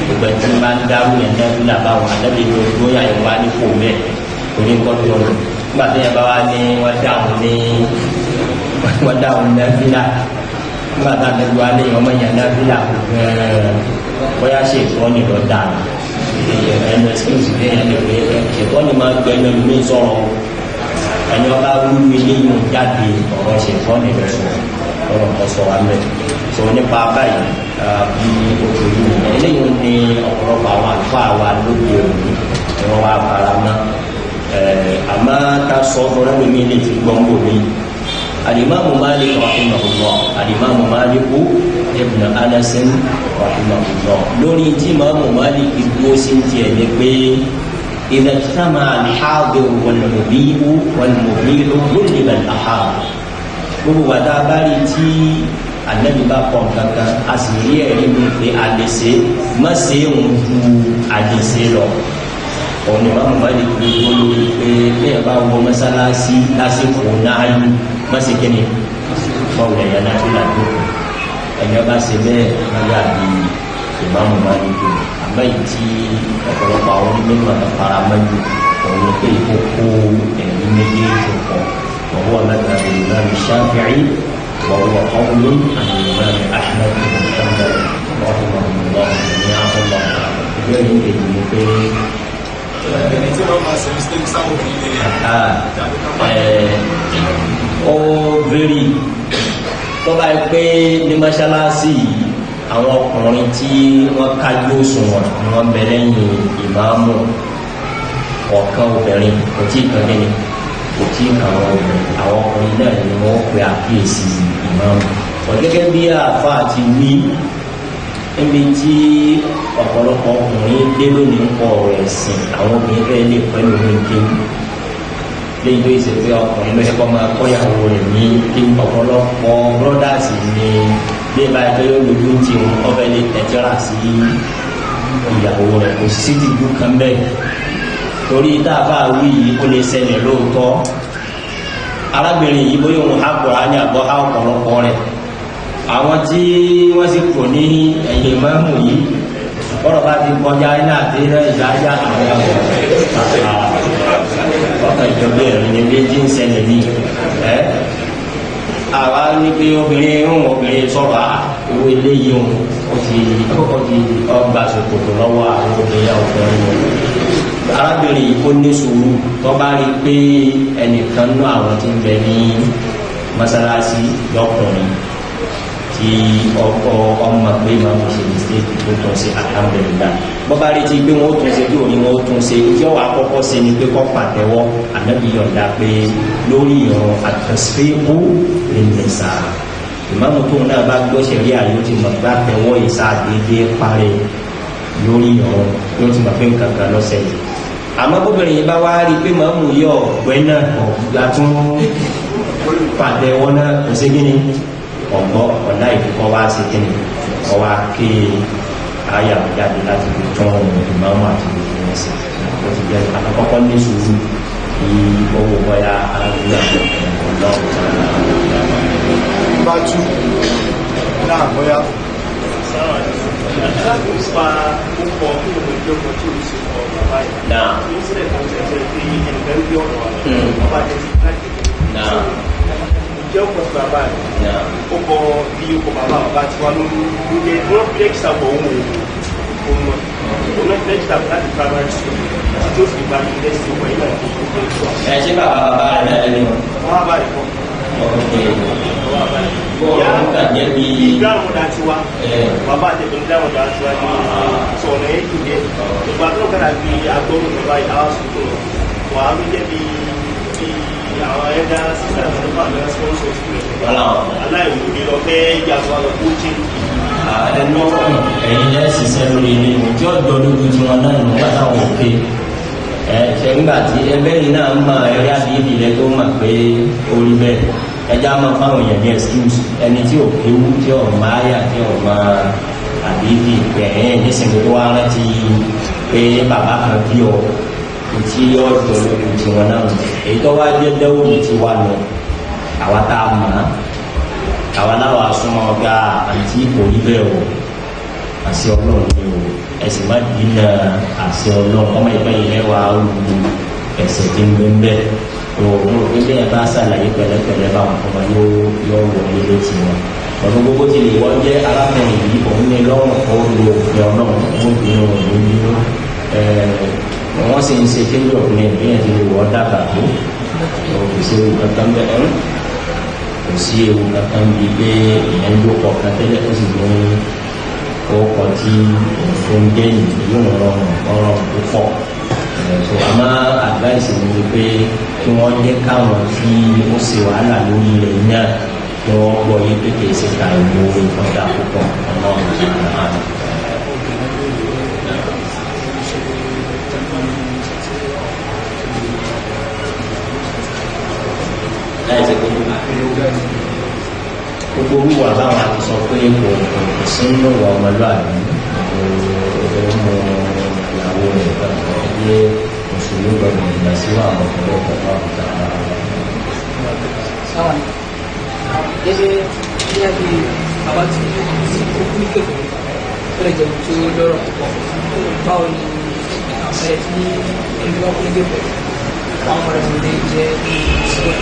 Gbogbo ẹ̀ tí ń bá ń dárú yẹn náfìlà báwọn ànábì ní ojú yà yẹn wá ní kò mẹ́ torí nǹkan tó lọ. Nígbà tí yẹn bá wá ní wọ́n dáhùn ní wọ́n dáhùn náfìlà, nígbà tá a nẹ́bí wá lé yẹn ọmọ yẹn náfìlà, bóyá ṣe ìtọ́ni lọ dáa ẹnu excuse bí ẹni lè pé ṣètọ́ni máa gbẹ ẹnu mi sọ̀rọ̀. Ẹni ọba wúwo eléyìí jáde, ọ̀rọ̀ ṣètọ́ni lọ sọ ọ̀rọ̀ kan sọ wa mẹ́ sọ nípa báyìí bí oṣù yìí. Eléyìí ní ọ̀pọ̀lọpọ̀ àwọn àlùfáà wa lóde òní ni wọ́n wá fara mọ́. Àmọ́ ká sọ fúnra mi lè ti gbọ́n bò mí. Alimami Malik rahimahullah, alimami Malik ibn Anas rahimahullah, lórí tí imaamu Malik dúró sí tiẹ̀ ní pé idha ijtama'a al-hadir wal-mubi'u wal-mubi'u ghulliba al-hadir. Gbogbo wa tá a bá rí tí Anabi bá kọ̀ kankan, a sì rí ẹ̀rí mi pé a lè ṣe, má ṣe ń ju a lè ṣe lọ. Òní bá mo bá lè fi lórí pé bẹ́ẹ̀ bá wọ mọ́sálásí lásìkò náà yú, má ṣe kí ni báwo lè yàrá fi là dókòó. Ẹ̀yọ́ bá ṣe bẹ́ẹ̀ lọ́yà bí ìmáàmù Málíkì. Àmọ́ èyí tí ọ̀pọ̀lọpọ̀ àwọn onímọ̀ faramọ́jú òun ni pé ìkókó ẹ̀rí méjèèjì pọ̀. وهو مذهب الإمام الشافعي، وهو قول عن الإمام أحمد بن حنبل رحمهم الله جميعا. الله أعلم. Ìbéèrè kejì ni pé Ẹni tí wọ́n máa ṣe mistake, sáwọn obìnrin lè ó vary. Tó bá yẹ pé ní mọ́ṣáláṣí yìí, àwọn ọkùnrin tí wọ́n kájú òṣùwọ̀n ni wọ́n bẹ lẹ́yìn ìmáàmù, ọ̀kan obìnrin kò tí ì kan kí ni, kò tí ì kan àwọn obìnrin, àwọn ọkùnrin náà ni wọ́n pe àkíyèsí ìmáàmù. Wọ́n gẹ́gẹ́ bí àáfàá ti wí, níbi tí ọ̀pọ̀lọpọ̀ ọkùnrin dé lónìí ń kọ ọ̀rọ̀ ẹ̀sìn, àwọn obìnrin fẹ́ lè pẹ́ lómi kéwù léyìí tó ṣe pé ọkùnrin ló ṣe kọ́ máa kọ́yàwó rẹ̀ ní kí ọ̀pọ̀lọpọ̀ brothers ní bí ẹ bá yẹ kó yóò lójú tí òun ọbẹ̀ lè tẹ̀tíra sí ìyàwó rẹ̀. Kò sí tìjú kan bẹ́ẹ̀, torí tá a bá wí yìí, ó lè ṣẹlẹ̀ lóòótọ́. Arábìnrin yìí, bóyá òun há ní àbọ̀ há ọ̀pọ̀lọpọ̀ rẹ̀, àwọn tí wọ́n sì kò ní ẹ̀yìn mọ́mù yìí, bọ́rọ̀ bá ti kọjá iná àti iná ìdájá, àwọn ọkàn ìjọba ẹ̀rín ní méjì ń ṣẹlẹ̀ ní ẹ́. Àwa ní pé obìnrin ń obìnrin sọ̀rọ̀ à owó eléyìí òun ó ti ọgbà ṣòkòtò lọ́wọ́ àwọn obìnrin ọkùnrin wọn. Arábìnrin yìí, kó ní sùúrù. Tó bá rí i pé ẹnìkan nú àwọn tí ń bẹ ní mọ́sálásí lọ́kùnrin tí ọkọ ọmọ pé máa ń ṣe mistake tó tún ṣe, alhamdulilah. Bọ́ bá rí ti pé wọ́n ó tún ṣe, tí òní wọ́n ó tún ṣe, tí ọwọ́ àkọ́kọ́ ṣe ni pé kọ́ pàtẹ́wọ́. Ànábi yọ̀ǹda pé lórí ìrun àtẹ̀sífẹ́kù lè lè sá. Ìmáàmù tóun náà bá gbọ́ sẹ̀rí àyè, ó ti mọ̀ pé àtẹ̀wọ́ ìsá déédéé parẹ́ lórí ìrun, yóò ti mọ̀ pé nǹkan kan lọ́sẹ̀ yìí. Àmọ́ bóbìnrin yìí bá wá rí i pé màmú yọ ọ̀gbẹ́ náà ọ̀gbà tún pàtẹ́wọ́ náà, kò sí kí ni ọ̀gbọ́ ọ̀la ìfikọ́ wá sí kí ni ọwá ké ayà jáde láti fi tún ìmáàmù àti gbogbo wọn sí. Ó ti jẹ́ àkọ́kọ́ ní sùúrù kí owó bọ́yá arábìnrin àti ọlọ́run. Number two náà bóyá. Láti pa púpọ̀ kí ló jẹ́ ọkọ̀ tí ó ṣe ọ̀ bàbá yìí. Náà. Ó sílẹ̀ kan ṣẹ̀ṣẹ̀ pé ẹnìkan ń gbé ọ̀rọ̀ wa. Bàbá jẹ́ ti láti kékeré. Náà. Jẹ́ ọkọ̀ sí bàbá yìí. Náà. Ó kọ bí ó kọ bàbá bàbá tiwa ló ló jẹ́ wọ́n fi register bọ̀ òun òun mọ̀. Òun náà fi register láti primary school títí tó fi gba university, ọkọ̀ yìí náà ní ìlú tó wà. Ẹ ṣé, bàbá bàbá rẹ̀ náà lẹ́nu. Bàbá bàbá rẹ̀ kọ́. Ok. Bàbá bàbá rẹ̀. Bọ́ọ̀lù ń kà jẹ́ bí. Grandmother tiwa. Bàbá àtẹ̀tẹ̀ ní grandmother tiwa ní sọ ọ̀nà yẹn jù díẹ̀. Ìgbà tó kàdà bí agbọ́rò bàbá yìí, àwọn sùkúrù lọ. Wà á ló jẹ́ bí bí àwọn ẹ̀dá sísá tó fà lọ sponsor school ẹ̀. Wọ́n làwọn. Aláìwòye lọ fẹ́ yàtọ̀ àlọ́ kó change. Ẹnu ẹ̀yin lẹ́ ṣiṣẹ́ lórí ilé mi tí ó jọ lójú tí wọn náà nígbà táwọn òkè ẹ ṣe, ńgbà tí ẹgbẹ́ yìí náà mọ ẹ̀rí àdéhìí rẹ tó mọ̀ pé orí bẹ́ẹ̀, ẹjá máa fáwọn èèyàn ní excuse. Ẹni tí ò kéwú, tí ò máa yà, tí ò máa àdéhìí pẹ̀ ẹ́ nísìnyí tó wá rántí pé bàbá kan bí ọ tí ó jọ lójú tí wọn náà, èyí tó wá jẹ́ dẹ́wò tí wà lọ, àwa tá a mọ̀, àwa láwa súnmọ́ ọ̀gá àti kò rí bẹ́ẹ̀ o. Àṣẹ Ọlọ́run ni o, ẹ̀sìn má dínà àṣẹ Ọlọ́run, ọmọ ìgbà yìí lẹ́wà wù ẹ̀sẹ̀ tí ń bẹ́ ń bẹ́ o. Mo rò pé bẹ́ẹ̀ bá ṣàlàyé pẹ̀lẹ́pẹ̀lẹ́ báwọn fún wa, yóò wọlé létí wọn. Ọdún gbogbo ti lè wọ́n jẹ́ arákùnrin yìí, òun ní lọ́rùn kó lo òfin Ọlọ́run ó bínú òun bínú. Wọ́n sì ń ṣe change of name bí ẹ̀ ti lè wọ́ dàgbà tó, kò sí ewu kankan bẹ́ẹ̀, kò sí ewu kankan bíi pé ìyẹn ló kọ̀ kan tẹ́lẹ̀, ó sì ní orúkọ tí òfin jẹ́ yìí yóò rọrùn ọrọ̀rùn púpọ̀. So àmọ́ advice mi ni pé kí wọ́n jẹ́ káwọn tí ó ṣe wàhálà lórí rẹ̀ náà kí wọ́n gbọ́ yé pé kìí ṣe ka ìwò ọ̀dà púpọ̀. Ọlọ́run ti rà á. Láì ṣe pé Gbogbo wíwà báwọn àti sọ pé kò sí nínú ìwà ọmọlúwàbí, ó mú ìyàwó rẹ̀ gbàgbọ́ pé mùsùlùmí gbọdọ̀ ìgbà sí àwọn ọ̀pọ̀lọpọ̀ bá ọ̀tá ara Sáwọn gẹ́gẹ́ bí a bí bàbá tí ó kú ní kékeré tó lè jẹun tó lọ́rọ̀ púpọ̀, báwo ni ẹ̀ tí ẹni tó bá kú ní kékeré àwọn ọmọ rẹ̀ lè jẹ́ ní ìṣẹ́,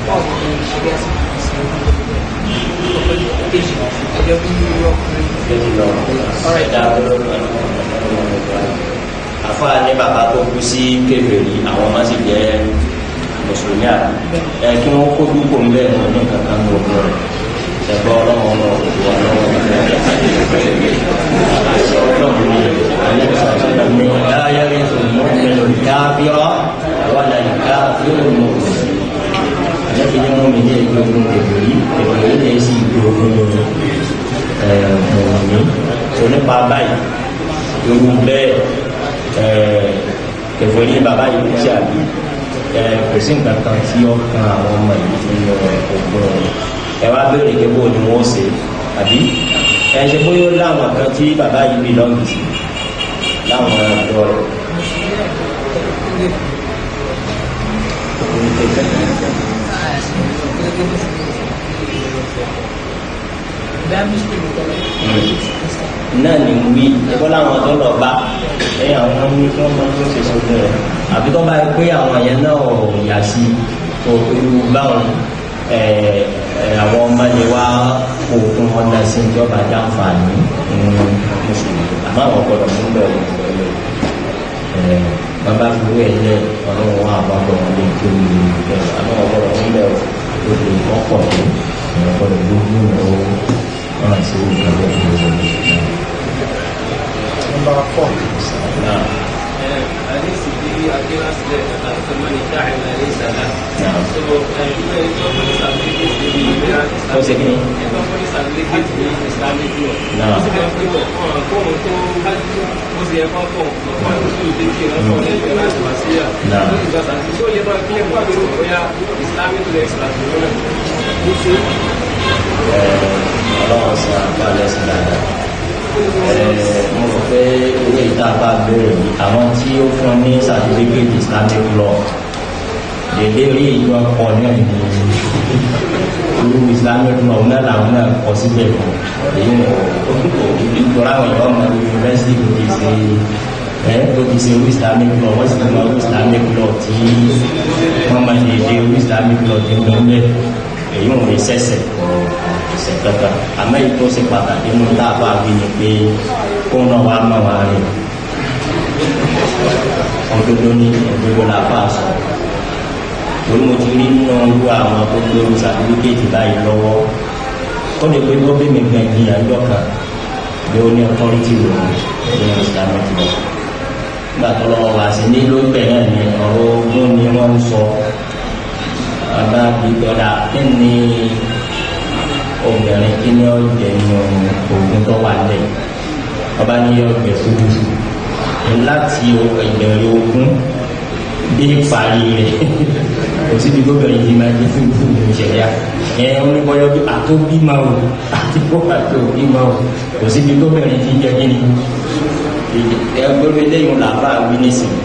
báwo ni ìṣẹ́lẹ̀ àti ìṣẹ́ ọ̀pọ̀ kejì ẹjọ́ bí ọkùnrin? Àfáà ní bàbá tó kú sí kèfèrí, àwọn ọmọ sì jẹ́ mùsùlùmí, àbí ẹ kí wọ́n kó dúpọ̀ ń bẹ́ẹ̀ wọn ní kankan ní ogun rẹ̀. Ẹ̀gbọ́n ọlọ́run ọmọ òkú wa lọ́wọ́ àṣẹ ọlọ́run ní ẹ̀lẹ́sàtúnà ní láyé mọ́mìnà káfíọ́ wàlà káfíọ́ mọ́mìnà ẹ̀lẹ́fi ní mọ́mì ní ẹgbẹ́ ogun kèfèrí, kèfèrí ní èsì ìgbé ogun mọ̀mìnì. Tó nípa báyìí, irú bẹ́ẹ̀ kèfèrí bàbá yìí kú sí, àbí kò sí nǹkan kan tí ó kan àwọn ọmọ yìí nínú ogun rẹ̀. Ẹ wá béèrè pé bó ni wọ́n ṣe, àbí ẹ ṣe bóyá ó láwọn kan tí bàbá yìí belong sí láwọn ọ̀dọ́ rẹ̀. Náà ni wí ẹgbọ́n láwọn tó lọ bá ẹ àwọn ní kí wọ́n mọ tó ṣe sógun rẹ̀, àbí tó bá pé àwọn yẹn náà ò yà sí irú báwọn àwọn ọmọ lè wá òkun ọ̀nà sí ìjọba jàǹfààní mùsùlùmí, àmọ́ àwọn gbọ́dọ̀ mú bẹ́ẹ̀ wọ̀ ẹ̀ bàbá fi wé ẹlẹ́ ọlọ́run wà àbábọ̀ wọn lè tó lè ẹ̀ àmọ́ àwọn gbọ́dọ̀ mú bẹ́ẹ̀ wọ̀ lè kọ́kọ̀ tó ẹ̀ gbọ́dọ̀ gbógun ìnáwó wọn àti owó ìgbàgbọ́ ìgbàgbọ́. Number four. Náà. Àdìsí bí akíra sílẹ̀ àtàmọ́ni dáìlà lẹ́sà náà. Náà. So ẹ̀ẹ́dúgbẹ́ ẹjọ́ fún certificate níbi ìwé Ó ṣe kí ni? Ẹjọ́ fún certificate ní Islamic law. Náà. Ó sì fẹ́ pé wọ̀ kóhun tó ó sì yẹ kọ́ fún ọkọ̀ àti ìdíje lọ́kọ̀ lẹ́gbẹ̀ẹ́ láti wá sí à. Náà. Ó sì gba certificate tó lè máa kílẹ̀ fún àbúrò bóyá Islamic law expert lọ́nà. Ọlọ́run sọ àpá lẹ́sìn dáadáa. Mo rò pé owó ìta bá bẹ̀rẹ̀ yìí, àwọn tí ó fún ní certificate Islamic law lèlé rí ìjọ kọ náà ní irú Islamic law náà làwọn náà kọ síbẹ̀ fún èyí wọn ò nítorí àwọn èèyàn ọmọ yunifásitì tó ti ṣe ẹ tó ti ṣe irú Islamic law, wọ́n sì ti mọ irú Islamic law tí wọ́n máa ṣe ṣe irú Islamic law tí ń lọ bẹ́ẹ̀. Èyí wọn lè sẹ̀sẹ̀ ọ̀sẹ̀ kankan, àmọ́ èyí tó ṣe pàtàkì nínú tá a bá wí ni pé kó náà wàá mọ̀ wá rẹ̀. Òdodo ní òdodo la bá a sọ, torí mo ti rí nínú irú àwọn tó gbé sàtífíkẹ́tì báyìí lọ́wọ́, ó lè pé bọ́ bẹ́ẹ̀ mi gan jiyàn lọ́jọ́ kan bí ó ní authority rò ní Islamic law. Nígbà tó lọ́wọ́ wá sí ní ló bẹ̀ náà ní ọ̀rọ̀ ogún ni wọ́n ń sọ bàbá gbígbọ́dà kí ni obìnrin, kí ni ó jẹ nínú ogún tó wà lẹ̀? Ọba ní yọ jẹ sódùsù láti ìbẹ̀rẹ̀ ogún dé parí rẹ̀. Kò síbi gómìnà yìí máa jẹ fún fún ìṣẹ̀lẹ̀ ẹ ń ní bọ́yọ́ bí àtó bímọ o àti bó àtó bímọ o, kò síbi gómìnà yìí jẹ kí ni ẹ gbọ́dọ̀ lẹ́yìn làbá wí nísìnyí.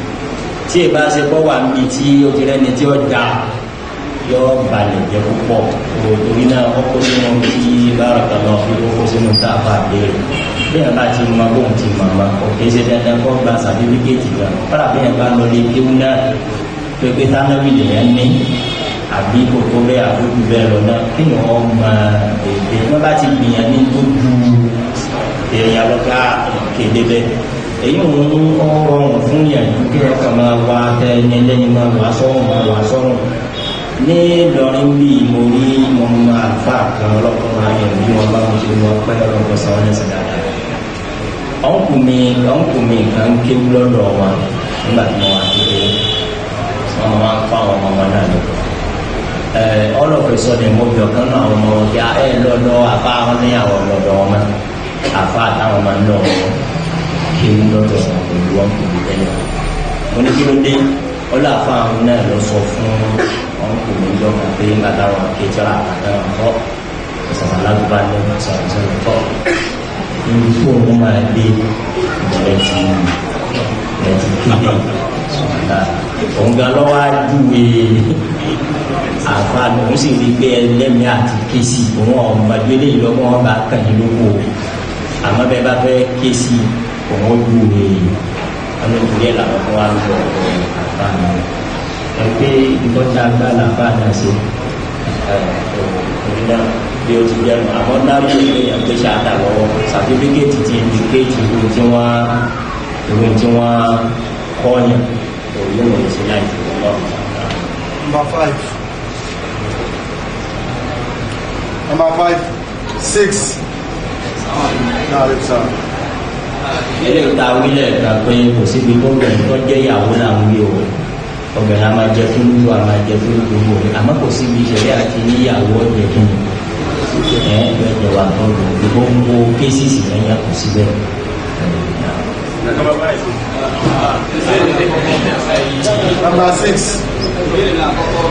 Tí ẹ bá ṣe bọ́ wà níbi tí ó ti rẹ́ni tí ó da yọ balẹ̀ jẹ púpọ̀ o, torí náà ọkọ sínú tí báraka lọ fi kókó sínú tá a bá béèrè. Bí ẹ bá ti mọ bóun ti mọ̀ mọ́, kò kí ṣe dandan kó gba sàtífíkẹ́tì gan. Kọ́lá bí ẹ bá lọ lé kéwú náà pépé tánáwì lèyàn ní àbí kókó bẹ́ẹ̀ àbúrú bẹ́ẹ̀ lọ náà, kí ni wọ́n mọ èdè wọ́n bá ti gbìyànjú tó ju èèyàn lọ ká kéde bẹ́ẹ̀, èyí ń rọrùn fún yàn kí ẹ kàn máa wá tẹ ẹni lẹ́yìn máa wà sọ́run máa wà sọ́run. Ní Ìlọrin bí mo rí mo máa fà kan ọlọ́kùnrin ayọ̀ bí wọ́n bá mo ṣe wọ́n pẹ́ ọlọ́kùnrin sanwó lẹ́sìn dáadáa. Ọ̀nkù mi kan kéwú lọ́dọ̀ wọn nígbà tí mo wà kékeré, wọ́n máa ń kọ́ àwọn ọmọ wọn náà lọ. All of a sudden mo bí ọ̀kan náà àwọn ọmọ wọn kí ẹ lọ́dọ̀ àfa wọn ní àwọn lọ́dọ̀ wọn mọ́ àfa àtàwọn máa ń lọ kéwú lọ́dọ̀ wọn pẹ̀lú ọ̀nkù mi tẹ́lẹ̀. Mo ní kí ló dé? Ọlọ́ àfa àwọn náà lọ sọ fún ọ̀nkù mi jọ kan pé nígbà táwọn kéjọra àtàwọn kọ́ Ṣàṣàlátù bá ní ṣàṣàlátù tọ́ ibi tó ń máa dé ìbẹ̀rẹ̀ ti ẹ̀ ti kéde ṣùgbọ́n òun gan lọ́wọ́ á júwe àfa òun sì rí pé ẹlẹ́mìí àti kéésì òun ọ̀mọdé eléyìí lọ́gbọ́n wọn bá kàn yín lóko. Àmọ́ bẹ́ẹ̀ bá fẹ́ kéésì, òun ó júwe wọn ní ìdílé làwọn kan wá ń bọ̀ àfa mi ẹ pé ìtọ́jà gbá làfa náà ṣe ẹ òun náà bí o ti jẹun. Àmọ́ dárí ilé yẹn pé ṣáàtà lọ́wọ́, sàtífíkẹ́tì ti indicate irú tí wọ́n kọ́ yẹn, òun yóò wọlé sí láì fi lọ́wọ́. Number five. Number five, six. Náà lè sá. Eléyìí tá a wílẹ̀ kan pé kò síbi tó bẹ̀rẹ̀ tó jẹ́ ìyàwó là ń wí o. Obìnrin a máa jẹ fúlùtù, a máa jẹ fúlùtù wò, àmọ́ kò síbi ìṣẹ̀lẹ̀ àti níyàwó ọ̀jẹ̀ kí ni ẹ̀ ẹ̀ jẹ wà tó lò gbogbo cases yẹn kò síbẹ̀. Number five. Number six. Ìbéèrè náà àkọ́kọ́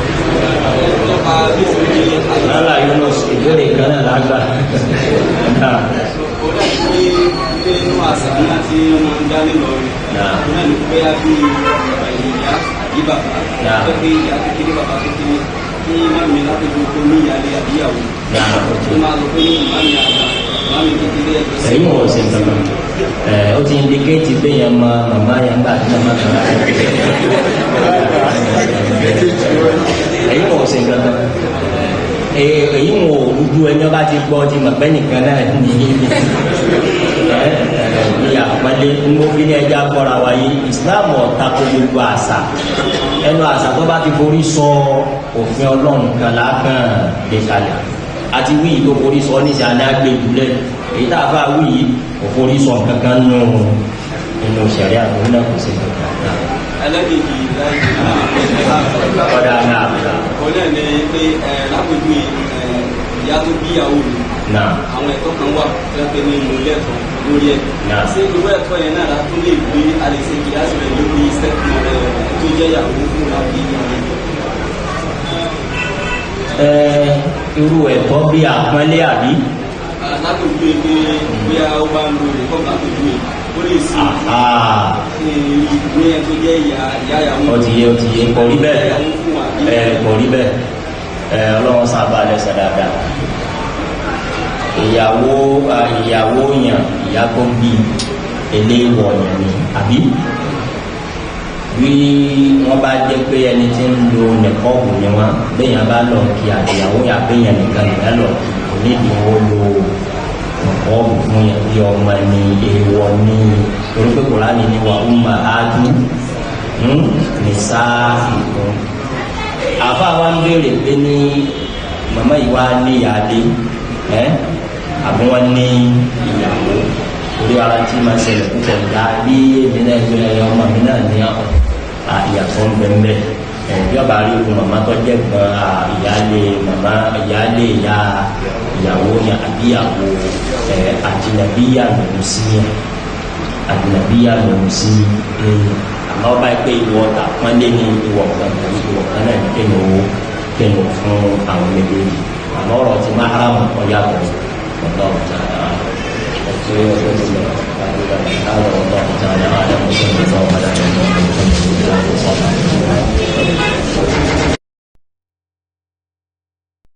nípa bí òun ní Lálà Yunus, ìbéèrè kan náà lágbà. Ó dàbí pé pé inú àṣà náà tí wọ́n máa ń dá nílọrin náà ní pé á bí ìyá àbí bàbá tó pé ìyá kékeré, bàbá kékeré, kí mummy lápẹjọ kó ní ìyáálé àbí ìyàwó tó máa lọ pé ní mummy àgbà, mummy kékeré ẹ̀jọ̀ sí. Èyí wọ́n ṣe nǹkan kan ẹ̀, ó ti indicate pé yẹn mọ màmá yẹn gbà tí màmá kan. Èyí wọ́n ṣe nǹkan kan, èyí wọ́n ò rújú. Ẹni ọba ti gbọ́ ti mọ̀ pé nìkan náà ní ní àpọ́nlé ńgbófi ní ẹja kọ́ra wáyé. Islam ọ̀tá kó gbogbo àṣà, ẹnu àṣà tó bá ti forí sọ òfin Ọlọ́run kan lákàn lè kalẹ̀. Àti wíyì tó forí sọ ní ìsàn àgbèjúlẹ̀, èyí tá a fà wíyì kò forí sọ kankan nù nínú sẹ̀rí àbúrò náà, kò sí kankan náà. Ẹlẹ́kejì láì Ọ̀dà náà. Òun náà ní pé lápèjúwe ìyá tó bí ìyàwó mi, àwọn ẹ̀tọ́ kan wà tó yẹ pé ní mo lẹ́tọ̀ọ́ lórí ẹ̀. Ṣé irú ẹ̀tọ́ yẹn náà la tún lè gbé alẹ́ ṣe kìláàsì rẹ̀ lórí step mother tó jẹ́ ìyàwó fún àbí ìyàwó? Ẹ irú ẹ̀tọ́ bí àpọ́nlé àbí? Lápèjúwe pé bóyá ó bá ń lo ìkọ́, lápèjúwe ó lè sí ní ẹ tó jẹ́ ìyá ìyàwó. Ó ti yé, ó ti yé. Kò rí bẹ́ẹ̀. Ìyàwó fún àbí? Ẹ kò rí bẹ́ẹ̀. Ẹ Ọlọ́run sábà lẹ́sẹ̀ dáadáa. Ìyàwó, ìyàwó yàn, ìyá tó bí eléwọ̀ yàn ni àbí bí wọ́n bá jẹ́ pé ẹni tí ń lo nìkọ́ọ̀bù ni wọ́n bẹ́yàn bá lọ kí àtìyàwó yà bẹ́yàn nìkan nìkan lọ kí, kò nídìí wọ́n lo nìkọ́ọ̀bù fún yẹn bí ọmọ ní èèwọ̀ ní, torí pé Kùránì ní wa ummahatu nisaikum. Àfa wa ń béèrè pé ní màmá yìí wá ní ìyáálé ẹ àbí wọn ní ìyàwó, orí ara tí máa ṣẹlẹ̀ púpọ̀ dá bí èmi náà gbé ẹyọ ọmọ mi náà ní ìyàtọ̀ ń bẹ ń bẹ ẹ. Bí ọba rí ikú màmá tó jẹ́ gbọ́n ìyáálé màmá, ìyáálé ìyá ìyàwó yẹn àbí ìyàwó ẹ, àjìnàbíyà lòun sí yẹn, àjìnàbíyà lòun sí èèyàn. Àmọ́ ọba yìí pé ìwọ tàpọ́nlé ní ìwọ kan, ìwọ kan náà ní kéèyàn ó kéèyàn fún àwọn méjèèjì. Àmọ́ ọ̀rọ̀ ti mahram ọ̀yàtọ̀ ọ̀dọ́ ọ̀tá ọ̀tún ọ̀tún ti lọ.